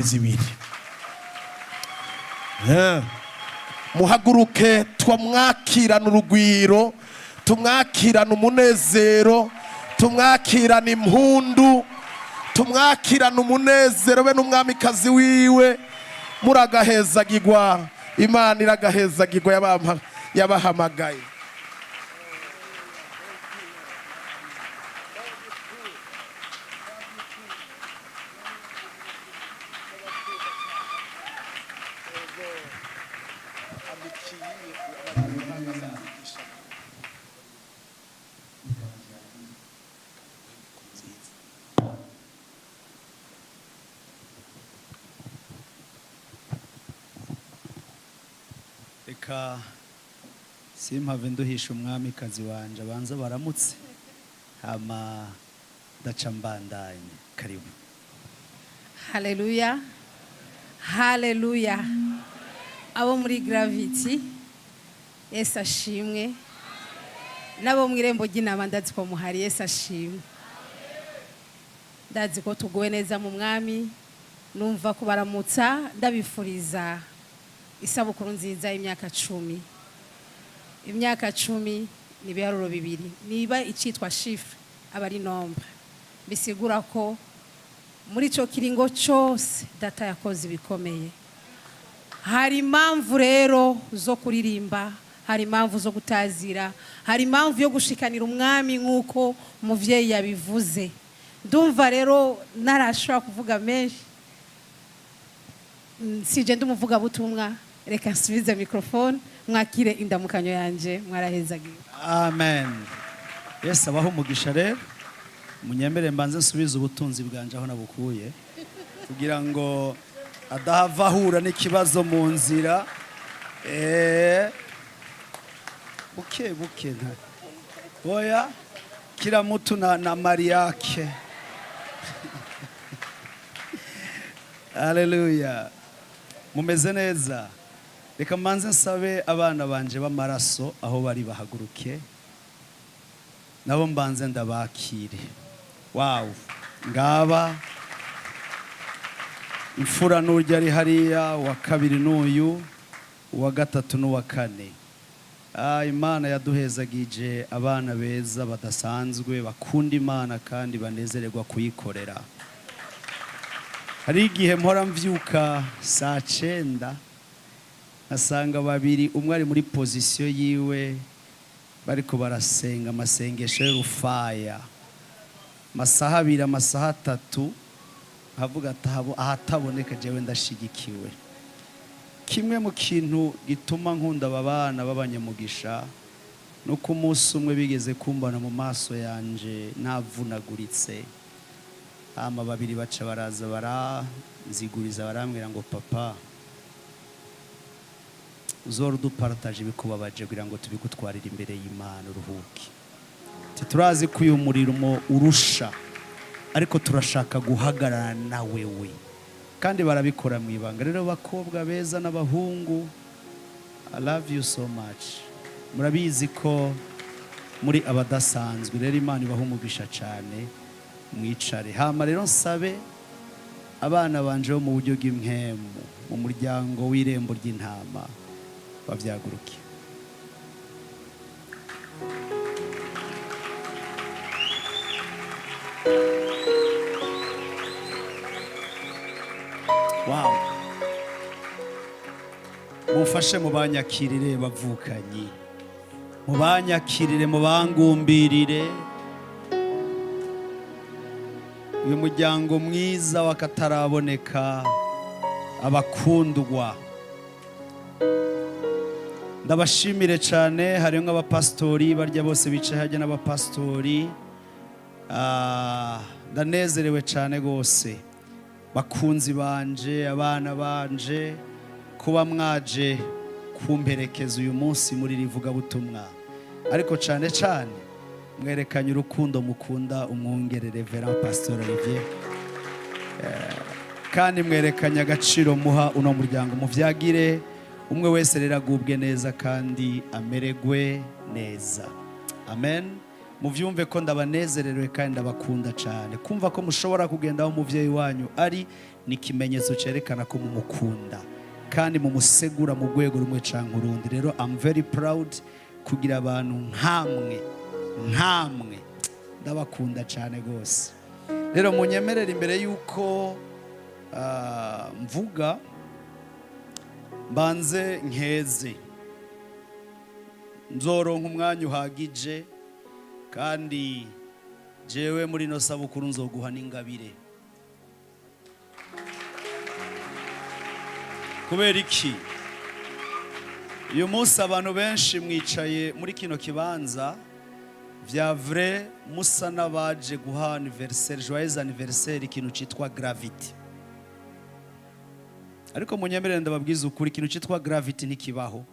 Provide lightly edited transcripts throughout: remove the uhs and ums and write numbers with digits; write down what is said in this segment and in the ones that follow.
Zibiri. Muhaguruke, twamwakirana urugwiro, tumwakirana umunezero, tumwakirana impundu, tumwakirana umunezero be n'umwamikazi wiwe. Muragahezagirwa, Imana iragahezagirwa yabahamagaye. Reka simpave nduhisha umwamikazi wanje, abanza baramutse, hama ndaca mbandanye. Karibu. Haleluya, haleluya! Abo muri Gravity, Yesu ashimwe. N'abo mu Irembo ry'Intama, ndazi ko muhari, Yesu ashimwe. Ndazi ko tuguwe neza mu Mwami. Numva kubaramutsa, ndabifuriza isabukuru nziza y'imyaka 10. Imyaka 10 ni ibiharuro bibiri, niba icitwa chiffre aba ari nombre, bisigura ko muri ico kiringo cyose Data yakoze ibikomeye. Hari impamvu rero zo kuririmba, hari impamvu zo gutazira, hari impamvu yo gushikanira Umwami nk'uko umuvyeyi yabivuze. Ndumva rero narashobora kuvuga menshi. Sije ndi umuvugabutumwa. Reka nsubize microphone, mwakire indamukanyo yanje. Mwarahezagiwe. Amen, Yesu abaho umugisha. Rero munyemere mbanze nsubize ubutunzi bwanje aho nabukuye, kugira ngo adahava ahura n'ikibazo mu nzira. Buke buke, nta oya, kila mtu na mali yake. Haleluya! Mumeze neza? Reka mbanze nsabe abana banje b'amaraso aho bari bahaguruke, nabo mbanze ndabakire. Wow, ngaba imfura n'urya ari hariya, uwa kabiri n'uyu, uwa gatatu n'uwa kane. Imana yaduhezagije abana beza badasanzwe, bakunda Imana kandi banezererwa kuyikorera. Hari igihe mpora mvyuka saa 9, nkasanga babiri, umwe ari muri position yiwe, bariko barasenga amasengesho y'urufaya, amasaha 2, amasaha 3, nkavuga ati ahataboneka jewe ndashigikiwe. Kimwe mu kintu gituma nkunda aba bana b'abanyamugisha nuko umunsi umwe bigeze kumbana mu maso yanje navunaguritse, hama babiri baca baraza baranziguriza, barambwira ngo: "Papa, uzora uduparataje ibikubabaje kugira ngo tubigutwarire imbere y'Imana uruhuke. Ati turazi ko uyu murimo urusha, ariko turashaka guhagarara na wewe." Kandi barabikora mu ibanga. Rero bakobwa beza n'abahungu, I love you so much. Murabizi ko muri abadasanzwe. Rero Imana ibaha umugisha cyane. Mwicare. Hama rero nsabe abana banje bo mu buryo bw'impwemu, mu muryango w'Irembo ry'Intama, bavyaguruke. Wow, mumfashe mubanyakirire, bavukanyi, mubanyakirire, mubangumbirire. Uyu muryango mwiza w'akataraboneka, abakundwa, ndabashimire cyane. Harimo abapasitori barya bose bicaye hajya n'abapasitori. Ndanezerewe cyane rwose, bakunzi banje, abana banje, kuba mwaje kumperekeza uyu munsi muri rivugabutumwa, ariko cyane cyane mwerekanye urukundo mukunda umwungere Reverend Pastor Olivier, kandi mwerekanye agaciro muha uno muryango. Muvyagire, umwe wese rero agubwe neza kandi ameregwe neza. Amen. Muvyumve ko ndabanezerewe kandi ndabakunda cyane. Kumva ko mushobora kugenda aho umuvyeyi wanyu ari Ni ikimenyetso cyerekana ko mumukunda kandi mumusegura mu rwego rumwe cyangwa urundi. Rero I'm very proud kugira abantu nkamwe nkamwe, ndabakunda cyane rwose. Rero munyemerere, imbere y'uko mvuga, mbanze nkeze. Nzoronka umwanya uhagije, kandi jewe muri ino sabukuru nzoguha n'ingabire. Kubera iki? Uyu munsi abantu benshi mwicaye muri kino kibanza, vya vrai, musa n'abaje guha anniversaire, joyeux anniversaire, ikintu citwa Gravity. Ariko munyemerere ndababwiza ukuri, ikintu citwa Gravity ntikibaho,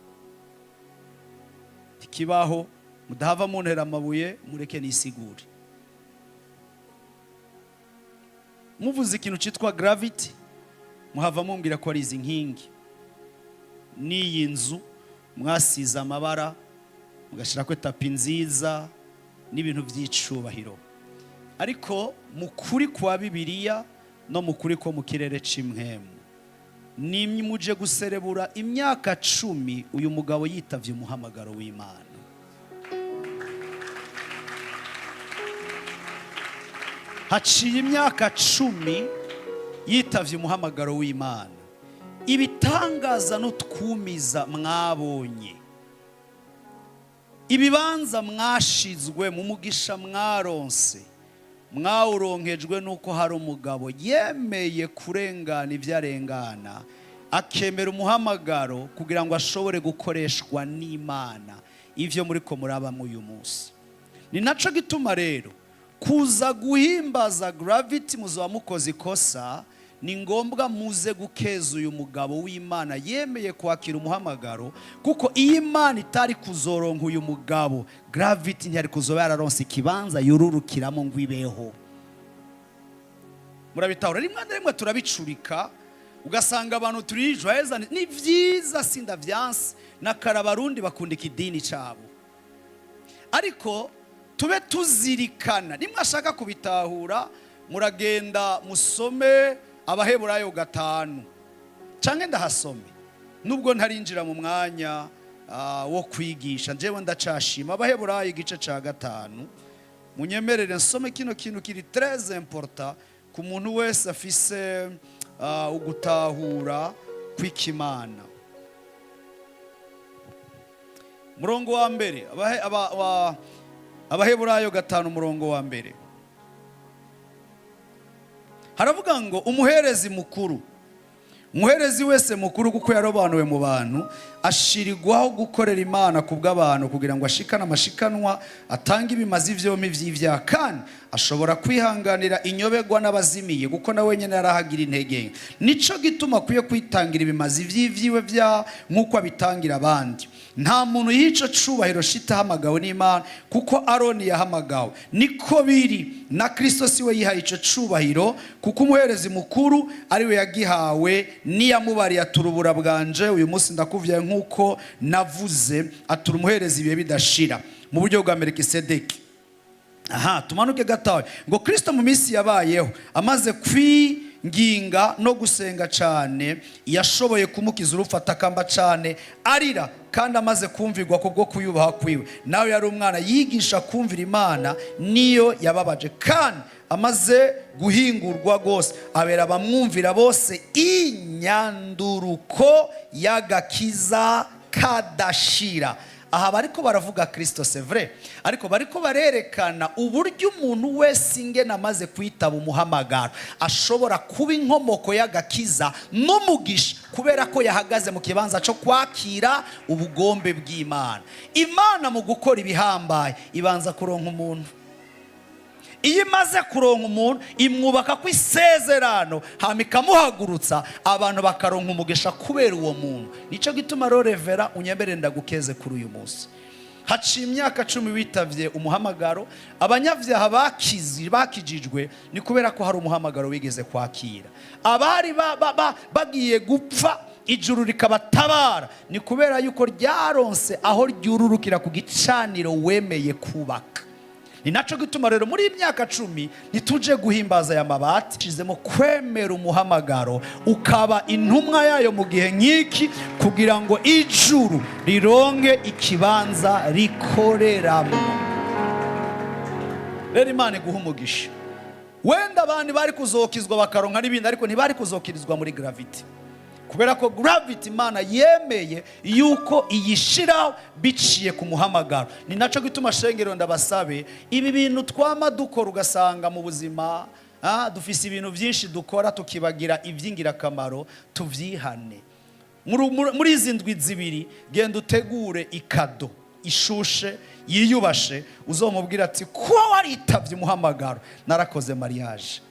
ntikibaho. Mudahava muntera amabuye, mureke nisigure. Muvuze ikintu citwa Gravity, muhava mumbwira ko ari izi nkingi n'iyi nzu mwasize amabara, mugashyirako tapis nziza n'ibintu by'icubahiro. Ariko mu kuri kwa Bibiliya no mu kuri ko mu kirere c'imwemu, ni muje guserebura imyaka 10 uyu mugabo yitavye umuhamagaro w'Imana. Haciye imyaka 10 yitavye umuhamagaro w'Imana. Ibitangaza n'utwumiza mwabonye, ibibanza mwashizwe mu mugisha mwaronse, mwawuronkejwe nuko hari umugabo yemeye kurengana ibyo arengana, akemera umuhamagaro kugira ngo ashobore gukoreshwa n'Imana ivyo muri ko murabamwo uyu munsi. Ni naco gituma rero kuza guhimbaza Gravity muzoba mukoze ikosa. Ni ngombwa muze gukeza uyu mugabo w'Imana yemeye kwakira umuhamagaro, kuko iyo Imana itari kuzoronka uyu mugabo, Gravity ntiyari kuzoba yararonse ikibanza yururukiramo ngo ibeho. Murabitahura? Rimwe na rimwe turabicurika, ugasanga abantu turi joyeux, ni vyiza, sindavyanse, na karabarundi bakunda ikidini cabo, ariko tube tuzirikana. Nimwe ashaka kubitahura, muragenda musome Abaheburayo 5, canke ndahasome nubwo ntarinjira mu mwanya wo kwigisha. Njyewe ndacashima Abaheburayo igice ca 5. Munyemerere nsome kino kintu kiri très important ku muntu wese afise ugutahura kw'ikimana. Murongo wa mbere, Abaheburayo 5, umurongo wa mbere, haravuga ngo: "Umuherezi mukuru, umuherezi wese mukuru, kuko yarobanuwe mu bantu, ashirirwaho gukorera Imana ku bw'abantu, kugira ngo ashikane amashikanwa, atange ibimazi vyompi vy'ivyaha. Kandi ashobora kwihanganira inyobegwa n'abazimiye, kuko na wenyine yarahagira intege nke. Nico gituma akwiye kwitangira ibimazi vy'ivyiwe vyaha nk'uko abitangira abandi. Nta muntu yica cubahiro shitahamagawe n'Imana, kuko Aroni yahamagawe. Niko biri na Kristo, siwe yihaye ico cubahiro, kuko umuherezi mukuru ariwe yagihawe niyamubariye aturubura bwanje uyu munsi ndakuvyaye nk'uko navuze, atura umuherezi ibihe bidashira mu buryo bwa Melikisedeki." Aha tumanuke gatawe ngo: "Kristo mu minsi yabayeho, amaze kwinginga no gusenga cyane, yashoboye kumukiza urupfu. Atakamba cyane arira, kandi amaze kumvirwa kubwo kuyubaha kwiwe, nawe yari umwana, yigisha kumvira Imana niyo yababaje. Kandi amaze guhingurwa rwose, abera abamwumvira bose inyanduruko y'agakiza kadashira." Aha bariko baravuga Kristo, c'est vrai, ariko bariko barerekana uburyo umuntu wese ingene amaze kwitaba umuhamagaro ashobora kuba inkomoko y'agakiza n'umugisha, kubera ko yahagaze mu kibanza cyo kwakira ubugombe bw'Imana. Imana mu gukora ibihambaye ibanza kuronka umuntu. Iyo imaze kuronka umuntu, imwubaka ku isezerano, hama ikamuhagurutsa, abantu bakaronka umugisha kubera uwo muntu. Nicyo gituma rero, Reverend, unyemere ndagukeze kuri uyu munsi. Haciye imyaka 10 witavye umuhamagaro. Abanyabyaha bakijijwe ni kubera ko hari umuhamagaro wigeze kwakira. Abari bagiye gupfa, ijuru rikabatabara, ni kubera yuko ryaronse aho ryururukira ku gicaniro wemeye kubaka. Ni naco gituma rero muri iyi myaka 10 ntituje guhimbaza aya mabati, shizemo kwemera umuhamagaro ukaba intumwa yayo mu gihe nk'iki, kugira ngo ijuru rironke ikibanza rikoreramo. Rero Imana iguha umugisha. Wenda abantu bari kuzokizwa bakaronka n'ibindi, ariko ntibari kuzokirizwa muri Gravity, kubera ko Gravity Imana yemeye yuko iyishiraho biciye ku muhamagaro. Ni naco gituma, shengero, ndabasabe, ibi bintu twama dukora, ugasanga mu buzima dufise ibintu byinshi dukora tukibagira iby'ingirakamaro, tuvyihane. Muri izi ndwi 2, genda utegure ikado ishushe yiyubashe, uzomubwira ati: "Kuba waritavye umuhamagaro, narakoze mariage.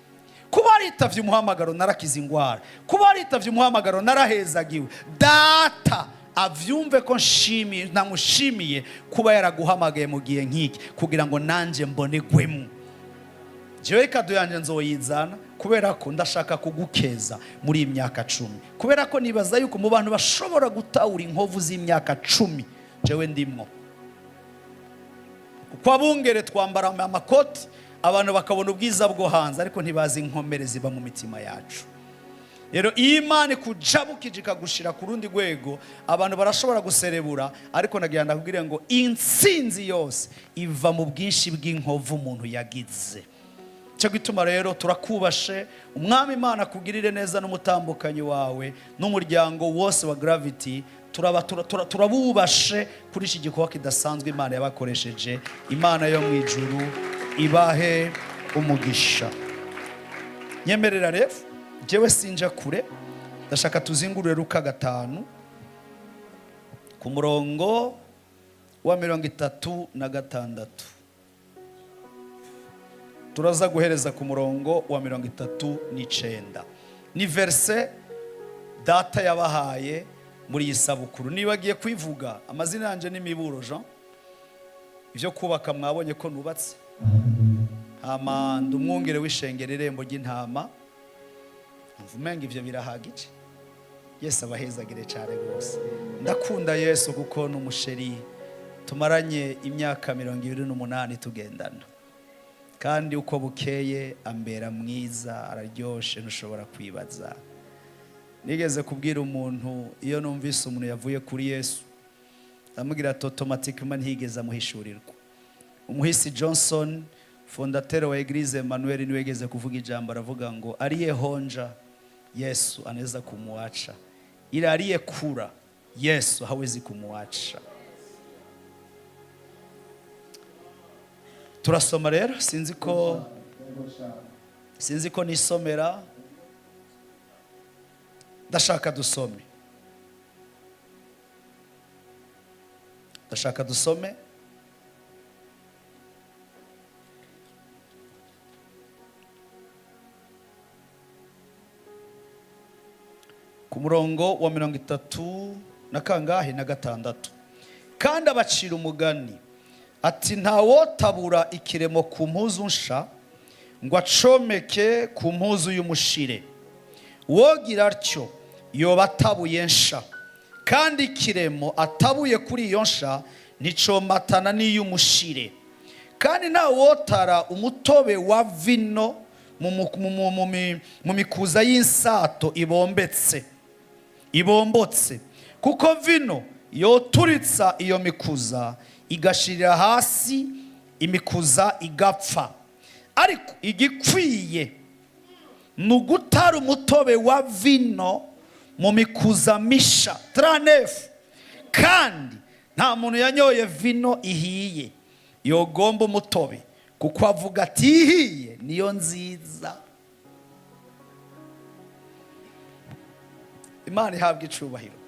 Kuba waritavye umuhamagaro, narakize ingwara. Kuba waritavye umuhamagaro, narahezagiwe." Data avyumve ko nshimiye, namushimiye kuba yaraguhamagaye mu gihe nk'iki kugira ngo nanje mbonegwemo. Jewe ikado yanjye nzoyizana, kubera ko ndashaka kugukeza muri iyi myaka 10, kubera ko nibaza yuko mu bantu bashobora gutahura inkovu z'imyaka 10, jewe ndimwo, kuko abungere twambara amakoti, abantu bakabona ubwiza bwo hanze, ariko ntibazi inkomere ziba mu mitima yacu. Rero iyo Imana ikujabukije ikagushira ku rundi rwego, abantu barashobora guserebura, ariko nagira ndakubwire ngo intsinzi yose iva mu bwinshi bw'inkovu umuntu yagize. Cyo gituma rero turakubashe. Umwami Imana akugirire neza n'umutambukanyi wawe n'umuryango wose wa Gravity. Turabubashe kuri iki gikorwa kidasanzwe Imana yabakoresheje. Imana yo mu ijuru ibahe umugisha. Nyemerera rero, jewe sinja kure, ndashaka tuzingurure Luka 5 ku murongo wa 36, turaza guhereza ku murongo wa 39. Ni verset data yabahaye muri iyi sabukuru. Nibagiye kwivuga, amazina yanjye ni Miburo Jean. Ibyo kubaka mwabonye ko nubatse, hama ndi umwungere w'ishengero Irembo ry'Intama. Umenga ibyo birahagije. Yesu abahezagire cyane rwose. Ndakunda Yesu kuko ni umuchéri tumaranye imyaka 28 tugendana, kandi uko bukeye ambera mwiza, araryoshe, ntushobora kwibaza. Nigeze kubwira umuntu, iyo numvise umuntu yavuye kuri Yesu, ndamubwira ati: "Automatiquement ntiyigeze amuhishurirwa." Umuhisi Johnson, fondateur wa Église Emmanuel, niwe yigeze kuvuga ijambo, aravuga ngo: "Aliyeonja Yesu anaweza kumuacha, ila aliyekula Yesu hawezi kumuacha." Turasoma rero, sinzi ko nisomera, ndashaka dusome, ndashaka dusome. Ku murongo wa mirongo itatu na kangahe? Na gatandatu. Kandi abacira umugani ati: "Ntawotabura ikiremo ku mpuzu nsha ngo acomeke ku mpuzu y'umushire. Wogira atyo yoba atabuye nsha, kandi ikiremo atabuye kuri iyo nsha nticomatana n'iy'umushire. Kandi ntawotara umutobe wa vino mu mikuza y'insato ibombetse ibombotse, kuko vino yoturitsa iyo mikuza, igashirira hasi, imikuza igapfa. Ariko igikwiye ni ugutara umutobe wa vino mu mikuza misha." 39. "Kandi nta muntu yanyoye vino ihiye yogomba umutobe, kuko avuga ati: 'Ihiye niyo nziza.'" Imana ihabwa icubahiro.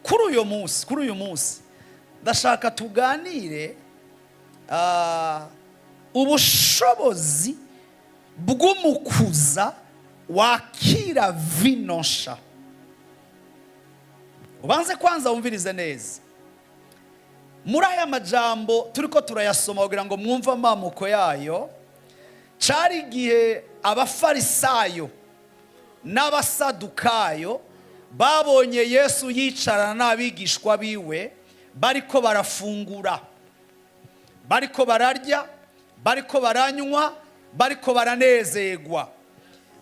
Kuri uyu munsi ndashaka tuganire ubushobozi bw'umukuza wakira vino nsha. Ubanze kwanza wumvirize neza muri aya majambo turiko turayasoma, kugira ngo mwumve amamuko yayo. Cari igihe Abafarisayo n'Abasadukayo babonye Yesu yicarana n'abigishwa biwe, bariko barafungura, bariko bararya. Bariko baranywa, bariko baranezerwa.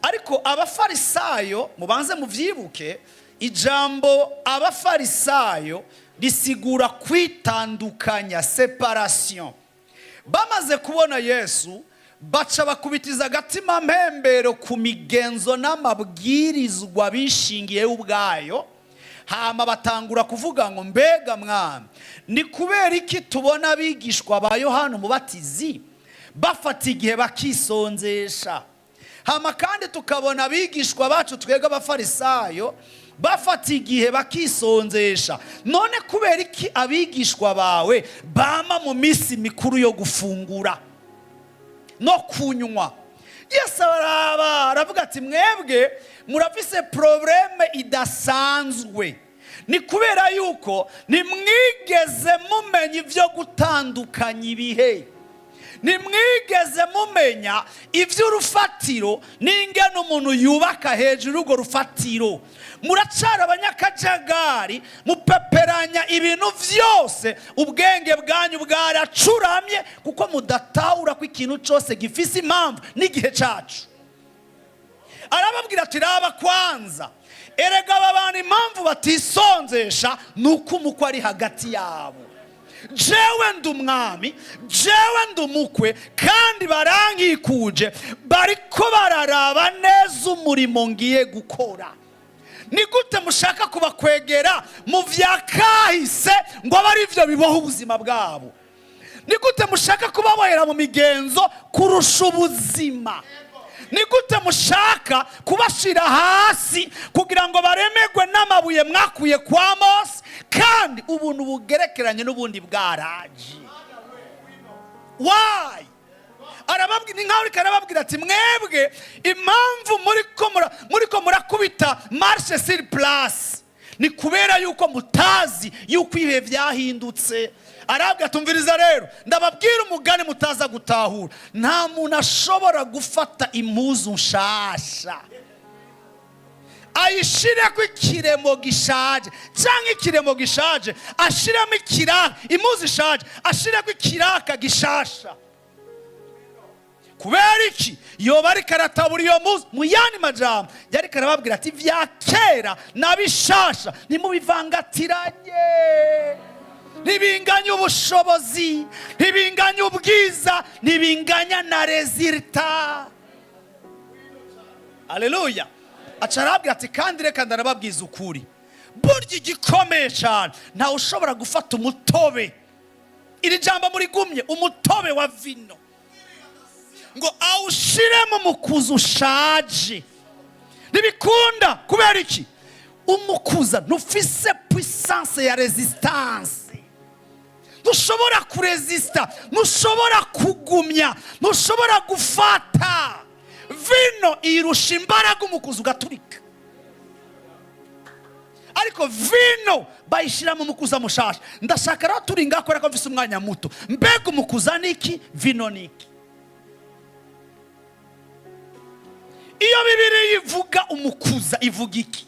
Ariko Abafarisayo, mubanze muvyibuke, ijambo Abafarisayo risigura kwitandukanya, séparation. Bamaze kubona Yesu, baca bakubitiza agatima mpembero ku migenzo n'amabwirizwa bishingiye ubwayo. Hama batangura kuvuga ngo: "Mbega Mwami, ni kubera iki tubona abigishwa ba Yohana Umubatizi bafata igihe bakisonzesha, hama kandi tukabona abigishwa bacu twebwe Abafarisayo bafata igihe bakisonzesha? None kubera iki abigishwa bawe bama mu minsi mikuru yo gufungura no kunywa?" Yesu araraba, aravuga ati: "Mwebwe murafise problème idasanzwe. Ni kubera yuko ntimwigeze mumenya ibyo gutandukanya ibihe, ntimwigeze mumenya iby'urufatiro n'ingene umuntu yubaka hejuru y'urwo rufatiro. Muracara abanyakajagari, mupeperanya ibintu byose. Ubwenge bwanyu bwaracuramye kuko mudatahura ko ikintu cyose gifise impamvu n'igihe cyacu." Arababwira ati: "Raba kwanza, erega aba bantu impamvu batisonzesha ni uko umukwe ari hagati yabo. Jewe ndi umwami, jewe ndi umukwe, kandi barankikuje, bariko bararaba neza umurimo ngiye gukora. Ni gute mushaka kubakwegera mu vya kahise ngo abe ari byo biboha ubuzima bwabo? Ni gute mushaka kubabohera mu migenzo kurusha ubuzima? Ni gute mushaka kubashyira hasi kugira ngo baremegwe n'amabuye mwakuye kwa Mose, kandi ubuntu bugerekeranye n'ubundi bwaraje?" Wayi arababwira, ni nkaho ariko arababwira ati: "Mwebwe impamvu muriko murakubita marche sur place ni kubera yuko mutazi yuko ibihe byahindutse." Arabwira: "Tumviriza rero, ndababwira umugani mutaza gutahura. Nta muntu ashobora gufata impuzu nshasha ayishireko ikiremo gishaje, cyangwa ikiremo gishaje ashiremo ikiraka, impuzu ishaje ashireko ikiraka gishasha. Kubera iki? Yoba ariko aratabura iyo mpuzu." Mu yandi majambo, yariko arababwira ati: "Vya kera na bishasha ntimubivangatiranye, ntibinganya ubushobozi, ntibinganya ubwiza, ntibinganya na résultat." Aleluya! Aca arabwira ati: "Kandi reka ndarababwiza ukuri, burya igikomeye cyane, ntawe ushobora gufata umutobe," iri jambo murigumye, "umutobe wa vino ngo awushiremo umukuza ushaje. Ntibikunda. Kubera iki? Umukuza ntufise puissance ya résistance, ntushobora kurezisita, ntushobora kugumya, ntushobora gufata. Vino irusha imbaraga umukuza, ugaturika. Ariko vino bayishyira mu mukuza mushasha." Ndashaka rero turi ngaho, kubera ko mfise umwanya muto. Mbega umukuza ni iki? Vino ni iki? Iyo Bibiliya ivuga umukuza, ivuga iki?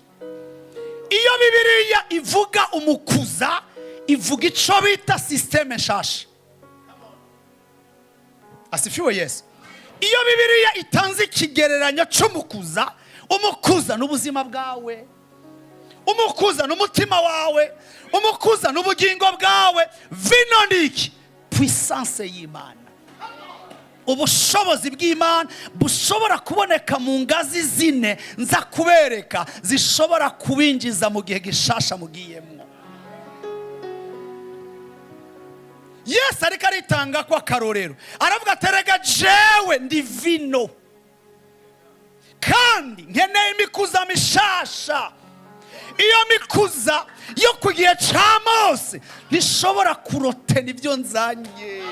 Iyo Bibiliya ivuga umukuza, ivuga icyo bita système nshasha. Asifiwe Yesu! Iyo Bibiliya itanze ikigereranyo cy'umukuza, umukuza ni ubuzima bwawe, umukuza ni umutima wawe, umukuza ni ubugingo bwawe. Vino ni iki? Puissance y'Imana, ubushobozi bw'Imana bushobora kuboneka mu ngazi zine nza kubereka, zishobora kubinjiza mu gihe gishasha mugiyemo. Yesu ariko aritanga ko akarorero, aravuga ati: "Erega jewe ndi vino, kandi nkeneye imikuza mishasha. Iyo mikuza yo ku gihe cya Mose ntishobora kurotena ibyo nzanye,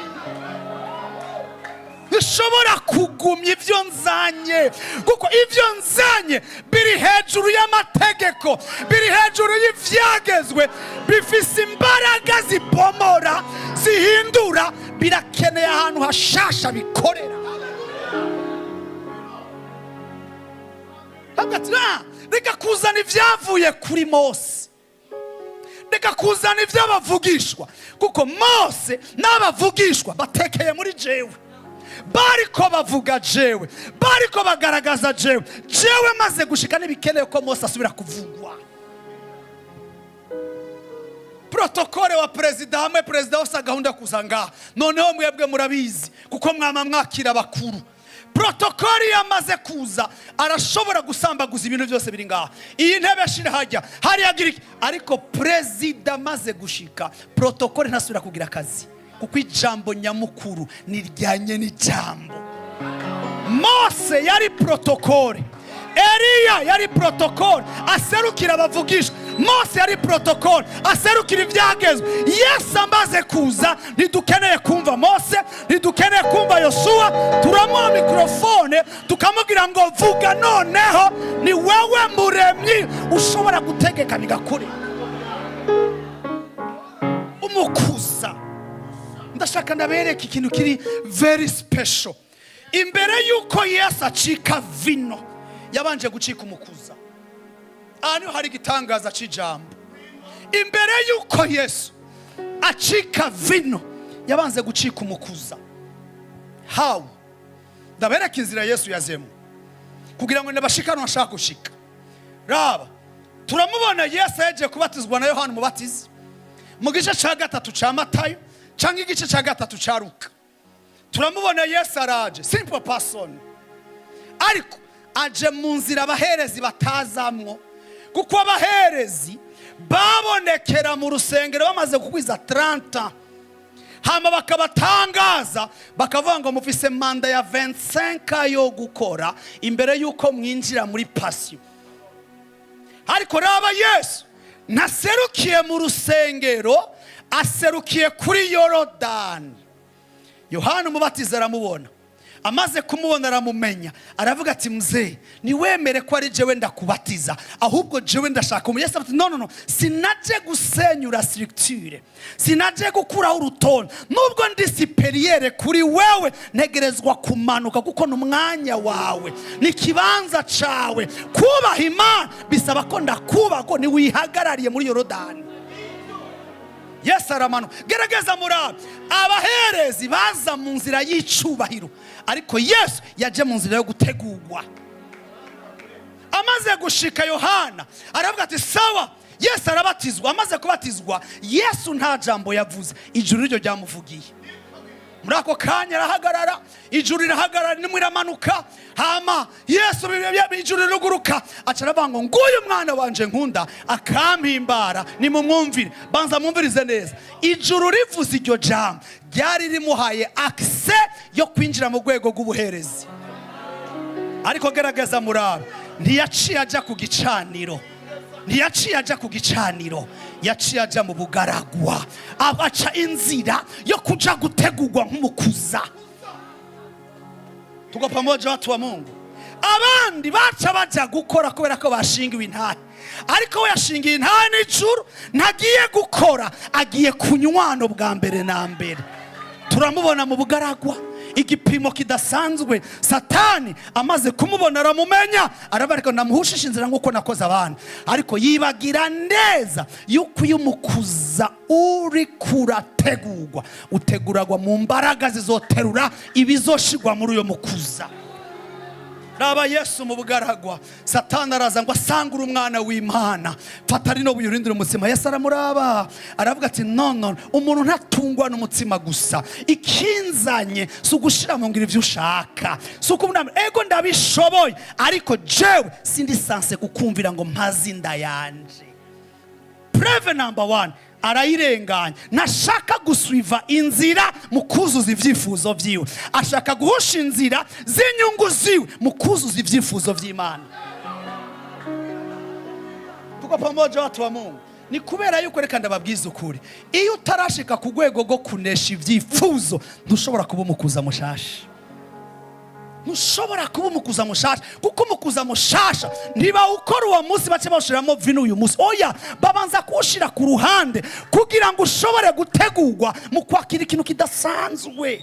ntishobora kugumya ibyo nzanye, kuko ibyo nzanye biri hejuru y'amategeko, biri hejuru y'ibyagezwe, bifise imbaraga zibomora, zihindura. Birakeneye ahantu hashasha bikorera." Hagati, reka kuzana ibyavuye kuri Mose, reka kuzana iby'abavugishwa, kuko Mose n'abavugishwa batekeye muri jewe. Bariko bavuga jewe, bariko bagaragaza jewe. Jewe maze gushika, ntibikeneye ko Mose asubira kuvugwa. Protocole wa perezida hamwe, perezida wose gahunda kuza ngaha. Noneho mwebwe murabizi kuko mwama mwakira abakuru. Protocole iyo amaze kuza, arashobora gusambaguza ibintu byose biri ngaha, iyi ntebe ashira hajya hariya agira iki. Ariko perezida amaze gushika, protocole ntasubira kugira akazi, kuko ijambo nyamukuru niryanye n'ijambo. Mose yari protocole, Eliya yari protocole aserukira abavugishwa, Mose yari protocole aserukira ibyagezwe. Yesu amaze kuza, ntidukeneye kumva Mose, ntidukeneye kumva Yosuwa. Turamuha microphone, tukamubwira ngo: "Vuga noneho, ni wewe muremyi ushobora gutegeka bigakure." Umukuza, ndashaka ndabereka ikintu kiri very special. Imbere y'uko Yesu acika vino, yabanje gucika umukuza. Aha niho hari igitangaza cy'ijambo. Imbere y'uko Yesu acika vino, yabanze gucika umukuza. Hawu ndabereka inzira Yesu yazemo kugira ngo nabashikane ashaka gushika. Raba, turamubona Yesu yagiye kubatizwa na Yohana Umubatizi mu gice cya 3 cya Matayo cyangwa igice cya 3 cya Luka. Turamubona Yesu araje, simple person, ariko aje mu nzira abaherezi batazamwo, kuko abaherezi babonekera mu rusengero bamaze kugwiza 30, hama bakabatangaza, bakavuga ngo mufise manda ya 25 yo gukora imbere y'uko mwinjira muri passion. Ariko raba, Yesu ntaserukiye mu rusengero, aserukiye kuri Yorodani. Yohana Umubatiza aramubona. Amaze kumubona aramumenya, aravuga ati: "Mzee, niwemere ko ari jewe ndakubatiza, ahubwo jewe ndashaka umu." Yesu ati: "No, no, no, sinaje gusenyura structure, sinaje gukuraho urutonde. Nubwo ndi supérieur kuri wewe, ntegerezwa kumanuka, kuko ni umwanya wawe, ni ikibanza cawe. Kubaha Imana bisaba ko ndakubaha, ko niwihagarariye muri Yorodani." Yesu aramanuka. Gerageza murabe, abaherezi baza mu nzira y'icubahiro, ariko Yesu yaje mu nzira yo gutegurwa. Amaze gushika, Yohana aravuga ati: "Sawa." Yesu arabatizwa. Amaze kubatizwa, Yesu nta jambo yavuze, ijuru ryo ryamuvugiye. Muri ako kanya arahagarara, ijuru rirahagarara, nimwe iramanuka. Hama Yesu, ijuru riruguruka, aca aravuga ngo: "Nguyu mwana wanje nkunda akampimbara, nimumwumvire." Banza mwumvirize neza. Ijuru rivuze iryo jambo, ryari rimuhaye accès yo kwinjira mu rwego rw'ubuherezi. Ariko gerageza murabe, ntiyaciye ajya ku gicaniro, ntiyaciye ajya ku gicaniro, yaciye ajya mu bugaragwa, aca inzira yo kuja gutegurwa nk'umukuza. Tuko pamoja, watu wa Mungu? Abandi baca baja gukora kubera ko bashingiwe intahe, ariko we yashingiye intahe n'ijuru, ntagiye gukora, agiye kunywano bwa mbere na mbere. Turamubona mu bugaragwa, igipimo kidasanzwe. Satani amaze kumubona aramumenya, aravuga: "Ariko namuhushisha inzira nk'uko nakoze abandi." Ariko yibagira neza yuko iyo umukuza uri kurategurwa, uteguragwa mu mbaraga zizoterura ibizoshigwa muri uyo mukuza. Raba Yesu mu bugaragwa. Satani araza ngo: "Asangure umwana w'Imana, fata rino buye urindire umutsima." Yesu aramuraba, aravuga ati: "No, no, umuntu ntatungwa n'umutsima gusa. Ikinzanye si ugushira mu ngiro ibyo ushaka, si ukubona ego ndabishoboye, ariko jewe sindi censé kukumvira ngo mpaze inda yanje." Preuve number one, arayirenganya. Ntashaka gusuiva inzira mu kuzuza ibyifuzo byiwe, ashaka guhusha inzira z'inyungu ziwe mu kuzuza ibyifuzo by'Imana. Tuko pamoja, watu wa Mungu? Ni kubera yuko, reka ndababwiza ukuri, iyo utarashika ku rwego rwo kunesha ibyifuzo, ntushobora kuba umukuza mushasha. Ntushobora kuba umukuza mushasha, kuko umukuza mushasha ntibawukora uwo munsi bace bawushiramo vino uyu munsi. Oya, babanza kuwushira ku ruhande kugira ngo ushobore gutegurwa mu kwakira ikintu kidasanzwe.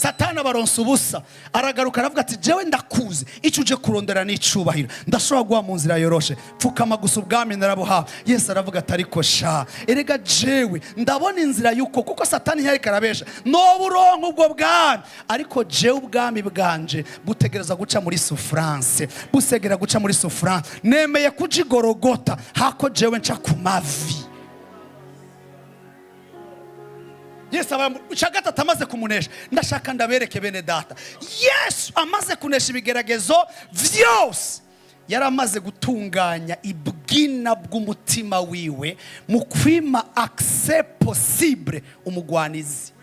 Satani abaronsa ubusa, aragaruka aravuga ati: "Jewe ndakuzi, icyo uje kurondera ni icubahiro, ndashobora guha mu nzira yoroshe, pfukama gusa, ubwami narabuhawe." Yesu aravuga ati: "Ariko sha, erega jewe ndabona inzira y'uko, kuko Satani ntiyariko arabesha, noba uronka ubwo bwami, ariko jewe ubwami bwanje butegereza guca muri souffrance, busegera guca muri souffrance. Nemeye kuja igorogota hako jewe nca ku mavi." Yesu aba icya gatatu amaze kumunesha. Ndashaka ndabereke, bene data, Yesu amaze kunesha ibigeragezo byose, yari amaze gutunganya ibwina bw'umutima wiwe mu kwima accès possible umugwanizi,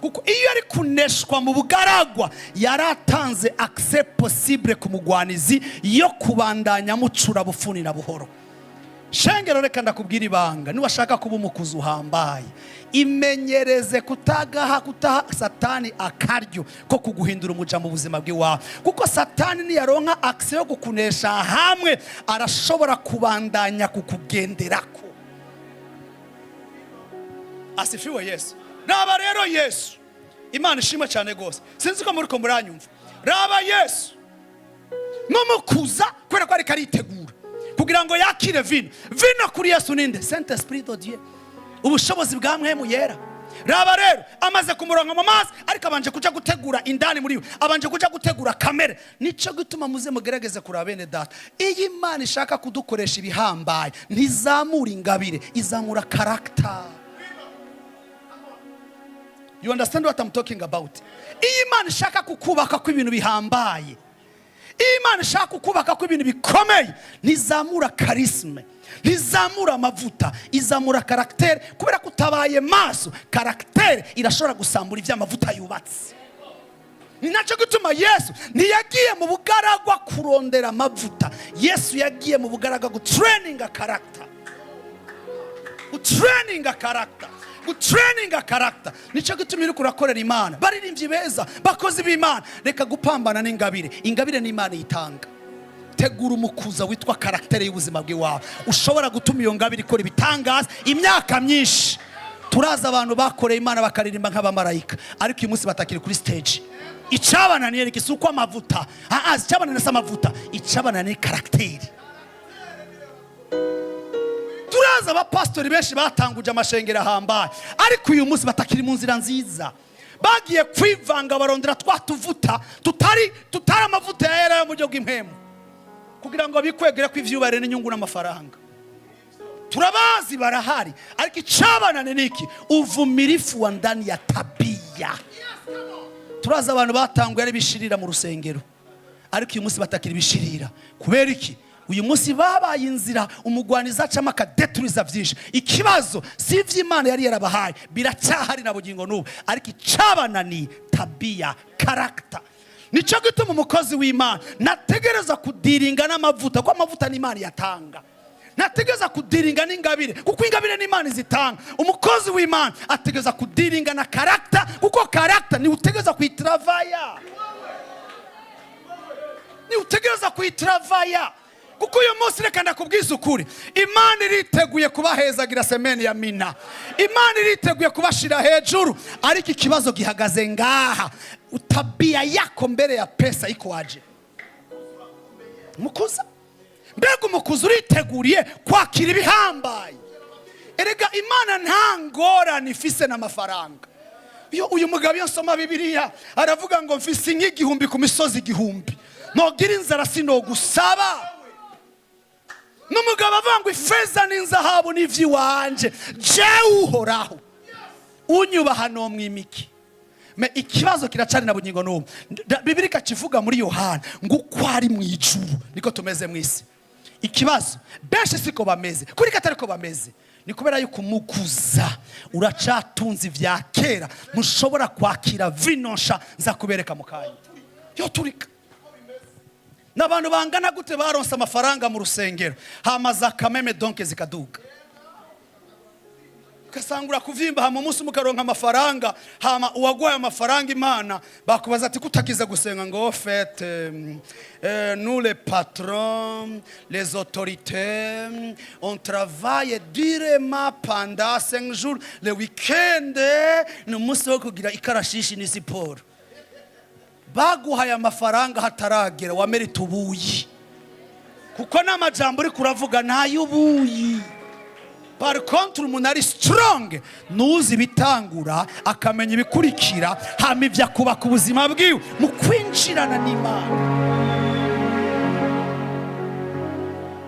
kuko iyo ari kuneshwa mu bugaragwa yari atanze accès possible ku mugwanizi yo kubandanya amucura bufuni na buhoro. Shengero, reka ndakubwira ibanga: niwashaka kuba umukuzi uhambaye, imenyereze kutagaha kutaha Satani akaryo ko kuguhindura umuja mu buzima bw'iwawe, kuko Satani niyaronka accès yo kukunesha hamwe, arashobora kubandanya kukugenderako. Asifiwe Yesu. Raba rero Yesu, Imana ishimwe cyane rwose, sinzi ko muri ko muranyumva. Raba Yesu n'umukuza, kubera ko ariko aritegura kugira ngo yakire vino. Vino kuri Yesu ninde? Saint Esprit de Dieu, ubushobozi bwa Mpwemu Yera. Raba rero, amaze kumuronka mu mazi, ariko abanje kuja gutegura indani muri we, abanje kuja gutegura kamere. Nico gituma muze mugerageze kuraba, bene data, iyo Imana ishaka kudukoresha ibihambaye, ntizamura ingabire, izamura caractère. You understand what I'm talking about? Iyo Imana ishaka kukubaka ko ibintu bihambaye, iyo Imana ishaka kukubaka ko ibintu bikomeye, ntizamura charisme, ntizamura amavuta, izamura caractère, kubera ko utabaye maso, caractère irashobora gusambura ibyo amavuta yubatse. Ni nacyo gituma Yesu ntiyagiye mu bugaragwa kurondera amavuta. Yesu yagiye mu bugaragwa gutraininga caractère, gutraininga caractère, gutraininga caractère. Nicyo gituma uri kurakorera Imana, baririmbyi beza, bakozi b'Imana, reka gupambana n'ingabire. Ingabire n'Imana itanga. Tegura umukuza witwa caractère y'ubuzima bw'iwawe, ushobora gutuma iyo ngabire ikora ibitangaza imyaka myinshi. Turazi abantu bakoreye Imana bakaririmba nk'abamarayika, ariko uyu munsi batakiri kuri stage. Icyabananiye si uko amavuta, icyabananiye si amavuta, icyabananiye ni caractère. Turazi abapasitori benshi batanguje amashengero ahambaye, ariko uyu munsi batakiri mu nzira nziza. Bagiye kwivanga, barondera twa tuvuta tutari amavuta yera yo mu buryo bw'impemu, kugira ngo bikwegere ko ivyubahiro n'inyungu n'amafaranga. Turabazi, barahari, ariko icyabanane ni iki? Uvumilivu wa ndani ya tabia. Turazi abantu batanguye ari bishirira mu rusengero, ariko uyu munsi batakiri bishirira. Kubera iki? Uyu munsi babaye inzira umugwaniza acamo akadeturiza byinshi. Ikibazo si iby'Imana yari yarabahaye, biracyahari na bugingo n'ubu, ariko icyabananiye tabia, caractère. Nicyo gituma umukozi w'Imana nategereza kudiringa n'amavuta, kuko amavuta n'Imana yatanga. Ntategereza kudiringa n'ingabire, kuko ingabire n'Imana izitanga. Umukozi w'Imana ategereza kudiringa na caractère, kuko caractère niwe utegereza kuyitravaya, niwe utegereza kuyitravaya. Kuko uyu munsi, reka ndakubwiza ukuri, Imana iriteguye kubahezagira semaine ya mina, Imana iriteguye kubashira hejuru, ariko ikibazo gihagaze ngaha: tabia yako mbere ya pesa iko aje? Mukuza, mbega umukuza uriteguriye kwakira ibihambaye? Erega Imana nta ngorane ifise n'amafaranga. Iyo uyu mugabo, iyo nsoma Bibiliya, aravuga ngo: "Mfise inka 1000 ku misozi 1000, nogira inzara sinogusaba." N'umugabo avuga ngo: "Ifeza n'inzahabu n'ivy'iwanje, jewe Uhoraho, unyubaha nomwimiki." Mais ikibazo kiracari na bugingo n'ubu. Bibiliya ikakivuga muri Yohana ngo uko ari mu ijuru niko tumeze mu isi. Ikibazo, benshi siko bameze. Kuri ko atari ko bameze ni kubera yuko umukuza uracatunze ibya kera, mushobora kwakira vino nsha nza kubereka mu kanya. Yo turika n'abantu bangana gute baronse amafaranga mu rusengero, hama za kameme donke zikaduga, ugasanga kuvimba, hama umunsi umwe ukaronka amafaranga, hama uwaguhaye amafaranga Imana bakubaza ati: "Kutakiza gusenga?" Ngo: "Fait, nous les patrons, les autorités, on travaille durement pendant 5 jours, le week-end ni umunsi wo kugira ikarashishi ni siporo." Baguhaye amafaranga hataragera, wamerita ubuyi, kuko n'amajambo uri kuravuga ntay'ubuyi. Par contre, umuntu ari strong nuzi ibitangura, akamenya ibikurikira, hama ibyo akubaka ubuzima bwiwe mu kwinjirana n'Imana.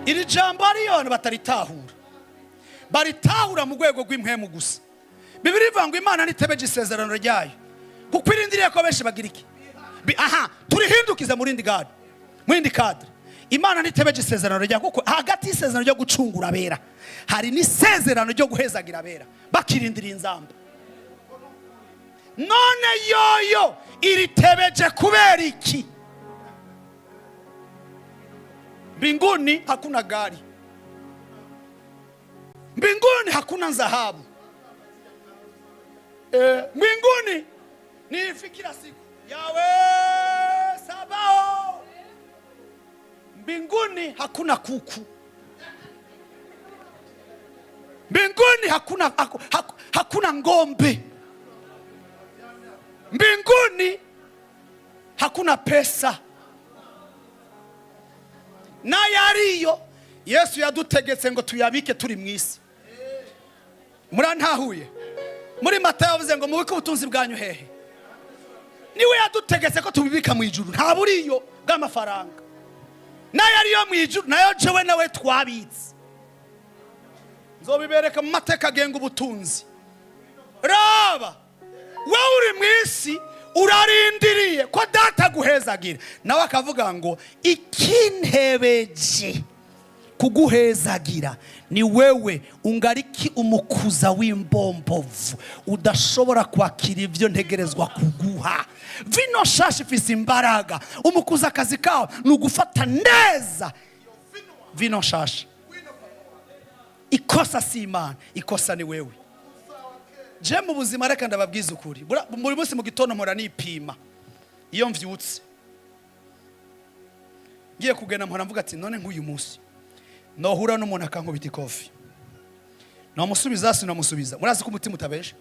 Iri jambo hariyo abantu bataritahura, baritahura mu rwego rw'impwemu gusa. Bibiliya ivuga ngo Imana ntitebeje isezerano ryayo, kuko irindiriye ko benshi bagira iki? Aha turihindukize mu rindi gade, mu rindi cadre. Imana ntitebeje isezerano ryayo, kuko hagati y'isezerano ryo gucungura abera hari n'isezerano ryo guhezagira abera bakirindira inzamba. None yoyo iritebeje kubera iki? Mbinguni hakuna gari, mbinguni hakuna dhahabu. Mbinguni ni kila siku yawe sabao. Mbinguni hakuna kuku, mbinguni hakuna ng'ombe, mbinguni hakuna pesa. N'ayariyo Yesu yadutegetse ngo tuyabike turi mu isi. Murantahuye? Muri Matayo yavuze ngo mubike ubutunzi bwanyu hehe? Niwe yadutegetse ko tubibika mu ijuru. Nta buriyo bw'amafaranga, n'ayariyo mu ijuru nayo jewe nawe twabitse. Nzobibereka mu mateka agenga ubutunzi. Raba, wowe uri mu isi urarindiriye ko Data aguhezagira, nawe akavuga ngo ikintebeje kuguhezagira ni wewe ungariki umukuza w'imbombovu, udashobora kwakira ibyo ntegerezwa kuguha. Vino shasha ifise imbaraga. Umukuza akazi kawe ni ugufata neza vino shasha. Ikosa si Imana, ikosa ni wewe. Je mu buzima, reka ndababwiza ukuri, buri munsi mu gitondo mpora nipima. Iyo mvyutse ngiye kugenda, mpora mvuga ati: "None nk'uyu munsi nohura n'umuntu akankubita ikofi, namusubiza, sinamusubiza?" Murazi ko umutima utabesha.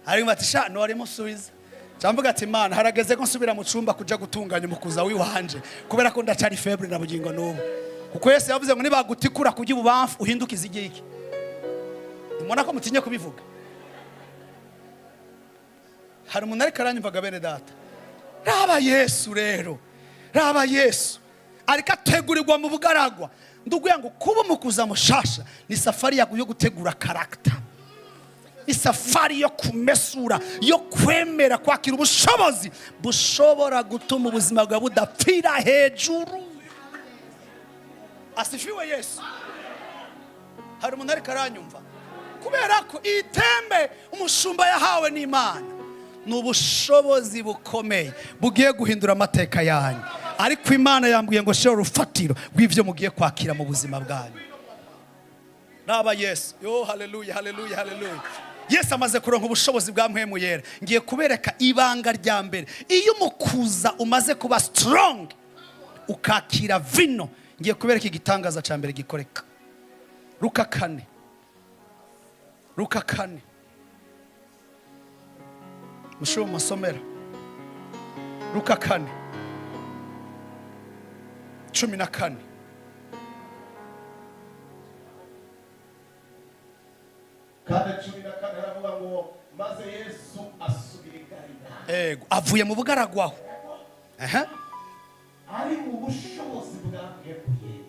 Hari ati: "Sha, ntiwarimusubiza." Cyangwa ati: "Imana, harageze ko nsubira mu cyumba kuja gutunganya umukuza w'iwanje, kubera ko ndacari faible na bugingo n'ubu." Kuko Yesu yavuze ngo nibagutikura kujya ibubamfu, uhindukize igiki. Mubona ko mutinye kubivuga. Hari umuntu ariko aranyumvaga, bene Data? Raba Yesu rero, raba Yesu ariko ategurirwa mu bugaragwa. Ndubwira ngo kuba umukuza mushasha ni safari yo gutegura caractère, ni safari yo kumesura, yo kwemera kwakira ubushobozi bushobora gutuma ubuzima bwawe budapfira hejuru. Asifiwe Yesu. Hari umuntu ariko aranyumva? Kubera ko iyi tembe umushumba yahawe n'Imana ni ubushobozi bukomeye bugiye guhindura amateka yanyu, ariko Imana yambwiye ngo shira urufatiro rw'ibyo mugiye kwakira mu buzima bwanyu. Raba Yesu. Yo, haleluya, haleluya, haleluya! Yesu amaze kuronka ubushobozi bwa Mpwemu Yera. Ngiye kubereka ibanga rya mbere. Iyo umukuza umaze kuba strong, ukakira vino, ngiye kubereka igitangaza cya mbere gikoreka. Luka 4, Luka 4, mushobora musomera Luka 4:14. 4:14 haravuga ngo: "Maze Yesu asubira i Galilaya." Ego, avuye mu bugaragwaho. Aha. Ari mu bushobozi bwa Mpwemu,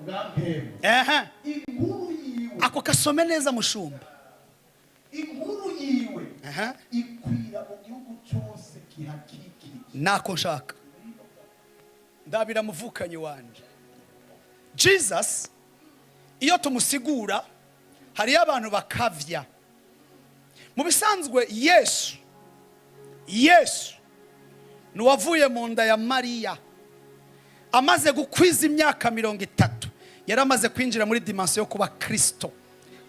bwa Mpwemu. Inkuru yiwe Ako kasome neza, mushumba. Inkuru yiwe ikwira mu gihugu cyose kihakikije. Nako nshaka ndabira muvukanyi wanje. Jesus iyo tumusigura, hariyo abantu bakavya. Mu bisanzwe Yesu ni uwavuye mu nda ya Mariya, amaze gukwiza imyaka 30 yari amaze kwinjira muri dimension yo kuba Kristo.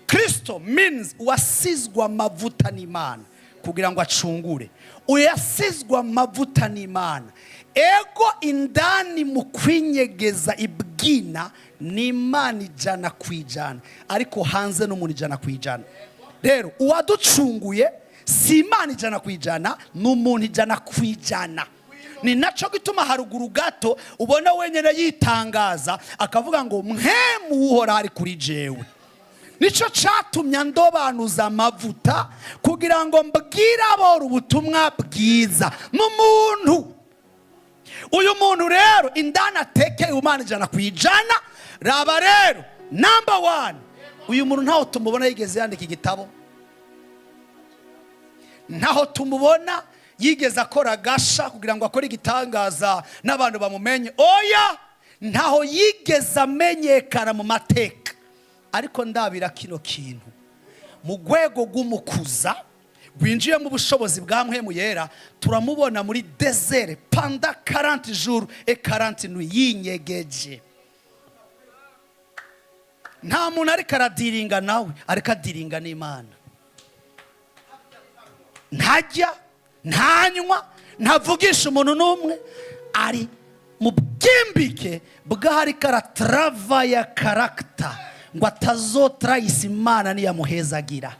Kristo means uwasizwe amavuta n'Imana kugira ngo acungure. Uyasizwe amavuta n'Imana, ego, indani mu kwinyegeza ibwina ni Imana 100%, ariko hanze n'umuntu 100%. Rero uwaducunguye si Imana 100%, ni umuntu 100%. Ni naco gituma haruguru gato ubona wenyine yitangaza, akavuga ngo: "Mpwemu Uhoraho ari kuri jewe, nicyo cyatumye ndobanuza amavuta kugira ngo mbwire aboro ubutumwa bwiza." N'umuntu, uyu muntu rero, indani atekeye umana 100%. Raba rero, number one, uyu muntu ntaho tumubona yigeze yandika igitabo, ntaho tumubona yigeze akora agasha kugira ngo akore igitangaza n'abantu bamumenye. Oya, ntaho yigeze amenyekana mu mateka. Ariko ndabira kino kintu mu rwego rw'umukuza rwinjiye mu bushobozi bwa Mpwemu Yera, turamubona muri désert pendant 40 jours et 40 nuits, yinyegeje. Nta muntu ariko aradiringa nawe, ariko adiringa n'Imana. Ntajya, ntanywa, ntavugisha umuntu n'umwe, ari mu bwimbike bw'aho ariko arataravaya caractère ngo atazotrayisa Imana niyamuhezagira.